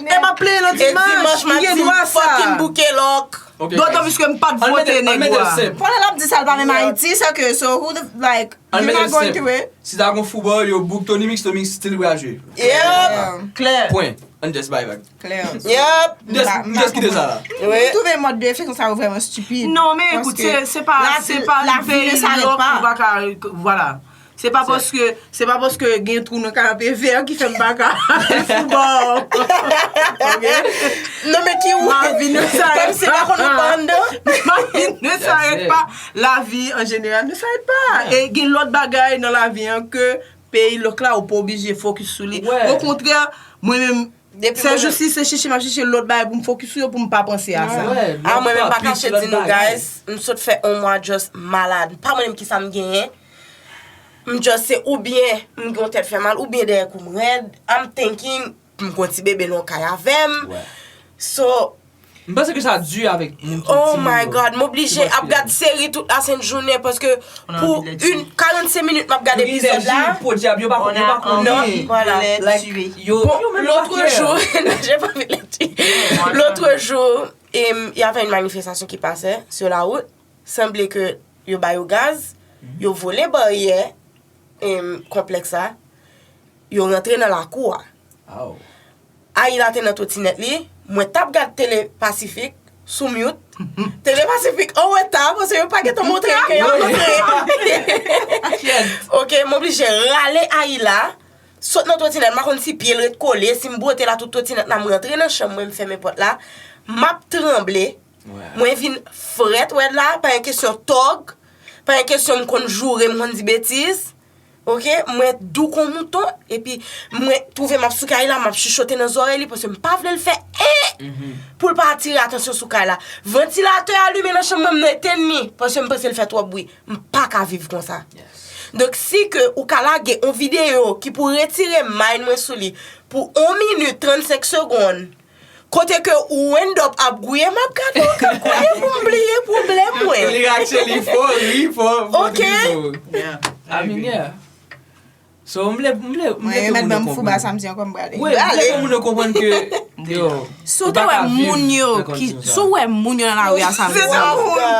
E m ap plenyen nan dimanch, m gen dwa sa. Fucking bouke lòk. Dotan plis ke m pa t vote nèg yo a. Pandan l ap di sa, l pa menm Ayiti, sa ke, so, who the, like, Ann mete l senp. Si ta gon fouba, yo book Tony Mix, Tony Mix still pral jwe. Yep. Klè. Pwen. Ann just bay vag. Klè. Yep. M just, m just kite sa la. M twouve mòd de efè konsa yo vrèman stipid. Non, men ekout, se, se pa, se pa yon peyi lòk ou pa ka, vwala. Se pa paske, se pa paske gen twou nan kay an pevè ki fè m pa ka fouba. Ok? Non, men ki ou? Ma vie ne s'arrête pas. Kòmsi pa konn ou pa anndan. Ma vie ne s'arrête pas. Lavi an jeneral ne s'arrête pas. E gen lòt bagay nan lavi an ke peyi lòk la ou pa oblije fokis sou li. Okontrè, mwen menm, sèjousi se chèche m ap chèche lòt bagay pou m fokis sou yo pou m pa panse a sa. A, mwen menm pa kache di nou, guys, m sot fè yon mwa just malad. Pa mwen menm kisa m genyen. M just se oubyen m gen yon tèt fè mal, oubyen dèyè kou m rèd. I'm thinking, m gon ti bebe nan kay avè m. So, m panse ke sa di avèk moun ki ti. Oh my God, m oblije ap gad seri tout lasent jounen paske pou yon karannsenk minit m ap gad epizòd la. Yo gen je pou dyab, yo pa konnen, yo pa konnen. Non, vwala. Like, yo, yo menm pa care. L'autre jour, non, j'ai pas vu l'actu. L'autre jour, em, il y avait une manifestation qui passait sur la route. Sanble ke yo ba yo gaz, yo vole baryè, em, konplèks la, yo rantre nan lakou a. Ayila te nan twotinèt li, mwen t ap gad Tele Pasifik sou mute. Tele Pasifik an reta, paske yo pa gentan montre ke y ap rantre. Ok, m oblije rale Ayila, sot nan twotinèt, m pa konn si pye l ret kole, si m bwote la tout twotinèt la, m rantre nan chanm mwen, m fèmen pòt la, m ap tranble, mwen vin frèt, wè la, pa gen kesyon tòg, pa gen kesyon m konn joure, m konn di betiz. Ok, mwen dou kon mouton, epi mwen twouve m ap sou kay la, m ap chichote nan zòrèy li, paske m pa vle l fè en pou l pa atire atansyon sou kay la. Vantilatè a limen nan chanm mwen, m etenn li, paske m panse l fè twòp bri. M pa ka viv konsa. Donk, si ke ou ka lage yon videyo ki pou retire mind mwen sou li pou yon minit, trannsenk segonn, kote ke ou end up ap gouye, m ap gade w k ap gouye pou m bliye pwoblèm mwen. Li rache li fò, li fò, fò. Ok. I mean, yeah. So, m vle, m vle, m vle ke moun yo konprann. Mwen, mèt ban m fouba samdi ankò, m prale. Wi, m vle ke moun yo konprann ke, yo, si w te wè moun yo ki, si w wè moun yo nan lari a samdi, yo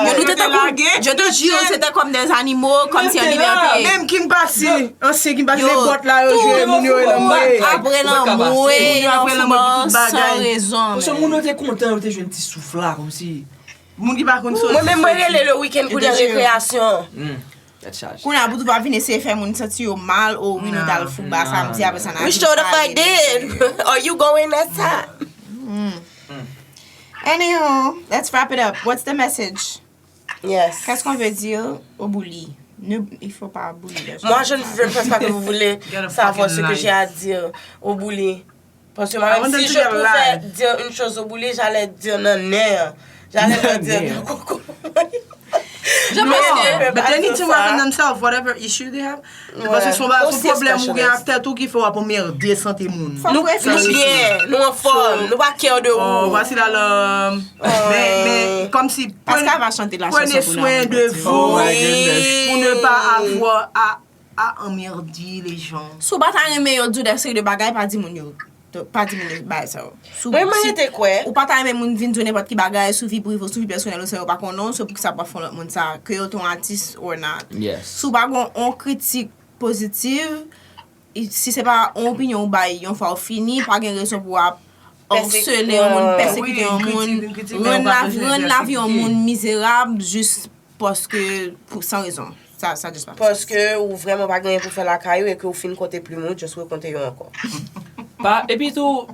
nou te tankou, je te jure, se te comme des animaux, comme si en liberté. Menm Kim Pasi, ansyen Kim Pasi, se bòt la yo jwe, moun yo nan mwe. Apre lanmwe, nan fouba, san rezon. Paske moun yo te kontan, yo te jwenn ti souf la, kòmsi. Moun ki pa konn soti. Mwen menm mwen rele le weekend pou de rekreyasyon. Tèt chaje. Kounye a pou tou pa vin eseye fè moun santi yo mal, o wi nou t al fou ba samdi apre sa n a We sure the fuck did. Are you going that time? Anywho, let's wrap it up. What's the message? Yes. Qu'est-ce qu'on veut dire au bully? Ne, il faut pas bully les gens. Moi, je ne, je ne pense pas que vous voulez savoir ce que j'ai à dire au bully. Parce que moi, même si je pouvais dire une chose au bully, j'allais dire nan nen. J'allais pas dire nan koko. But they need to work on themselves, whatever issue they have. Paske se yon pwoblèm ou gen ak tèt ou ki fè w ap anmède sante moun. Nou byen, nou anfòm, nou pa care de ou. Voici la la. Men, men, kòmsi. Paska va chante la chanson Prenez soin de vous pour ne pas avoir à, à emmerder les gens. Si w pa ta renmen yo di w de seri de bagay, pa di moun yo. Pa di moun yo bagay sa yo. Si w- Mwen, mwen si- rete kwè. Ou pa ta renmen moun vin di w nenpòt ki bagay sou vi prive, sou vi pèsonèl ou, sa yo pa konnen w, se poukisa w ap fè lòt moun sa, ke yo te yon atis or not. Yes. Si w pa gen yon kritik pozitiv, i- si se pa yon opinyon ou bay yon fwa ou fini, pa gen rezon pou w ap Pèsek- ansele yon moun, Ouais. pèsekite yon Wi, moun, kritik, kritik, men rann ou pa lavi, bezwen rann lavi yon pèsekite. Moun mizerab jis paske pou san rezon. Sa, sa just pa. Paske ou vrèman pa gen anyen pou fè lakay ou e ke ou fin konte plim ou, just rekonte yo ankò. Pa, epi tou,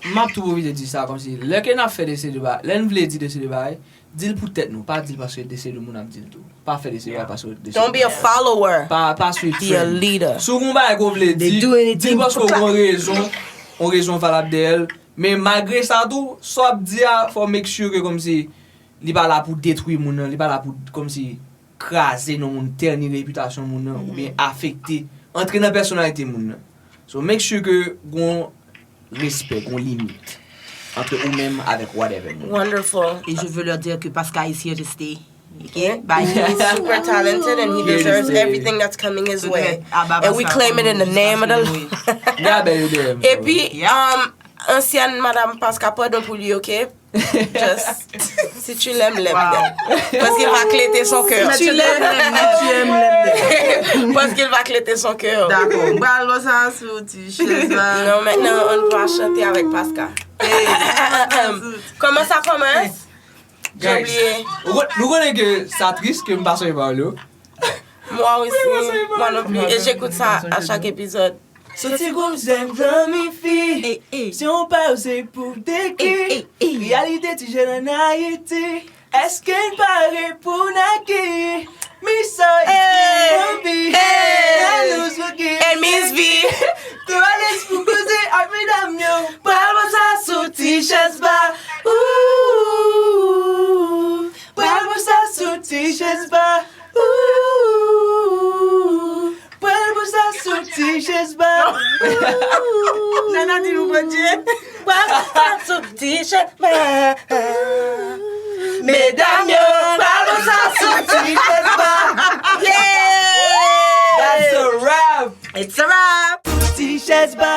m ap tou pwofite di sa kòmsi, lè ke n ap fè de seri de bagay, lè n vle di de seri de bagay, di l pou tèt nou, pa di l paske de seri de moun ap di l tou. Pa fè de seri de bagay paske de seri Don't be a follower. Pa, pa swiv Be a trend. Leader. Si w gen yon bagay ke w vle They di, do anything di l paske w gen yon rezon, yon rezon valab dèyè l. Men malgre sa tou, sa w ap di a, fò w make sure ke kòmsi, li pa la pou detwi moun nan, li pa la pou kòmsi kraze non moun, tèni repitasyon moun nan, oubyen afekte, antre nan pèsonalite moun nan. So make sure ke gon respè, gon limit antre ou menm avèk whatever moun. Wonderful. Et je veux leur dire que Pascal is here to stay. Yeah. Bye. He's super talented and he Here to deserves stay. Everything that's coming his way. Ah, bah, And we Pascal, claim it in the comme name of the Pascal, Lord. oui. Gade yo dèyè m. Epi, um, ansyen madanm Pascal, pardon pou li, ok? Just, si tu l'aimes, l'aime. Parce qu'il va cléter son cœur. Si tu l'aimes, l'aime, l'aime, l'aime. Parce qu'il va cléter son cœur. Dakò. M pral lò sa sou ti chèz la. Non, maintenant, on va chanter avec Pascal. Comment ça commence? J'ai Guys, oublié. nou kon- nou konnen ke sa tris ke m pa sonje pawòl yo. Moi aussi, moi non plus. Et j'écoute ça à chaque épisode. Soti gon zen zanmi fi. Ey, ey. Si on pa yo se pou dekri. Ey, ey, ey. Reyalite ti jèn an Ayiti. Èske n pare pou n akeyi? Mi sa anvi. Hey. Hey. Miss V. Tou alèz pou koze ak medam yo. Pral mwen sa sou ti chèz ba. Ooh. Pral mwen sa sou ti chèz ba. Ooh. Pral mwen sa sou ti chèz ba. Nana di nou Bondye. Pral mwen sa sou ti chèz ba. Medam yo, pral mwen sa sou ti chèz ba. Yeah. That's a wrap. It's a wrap. Ti chèz ba.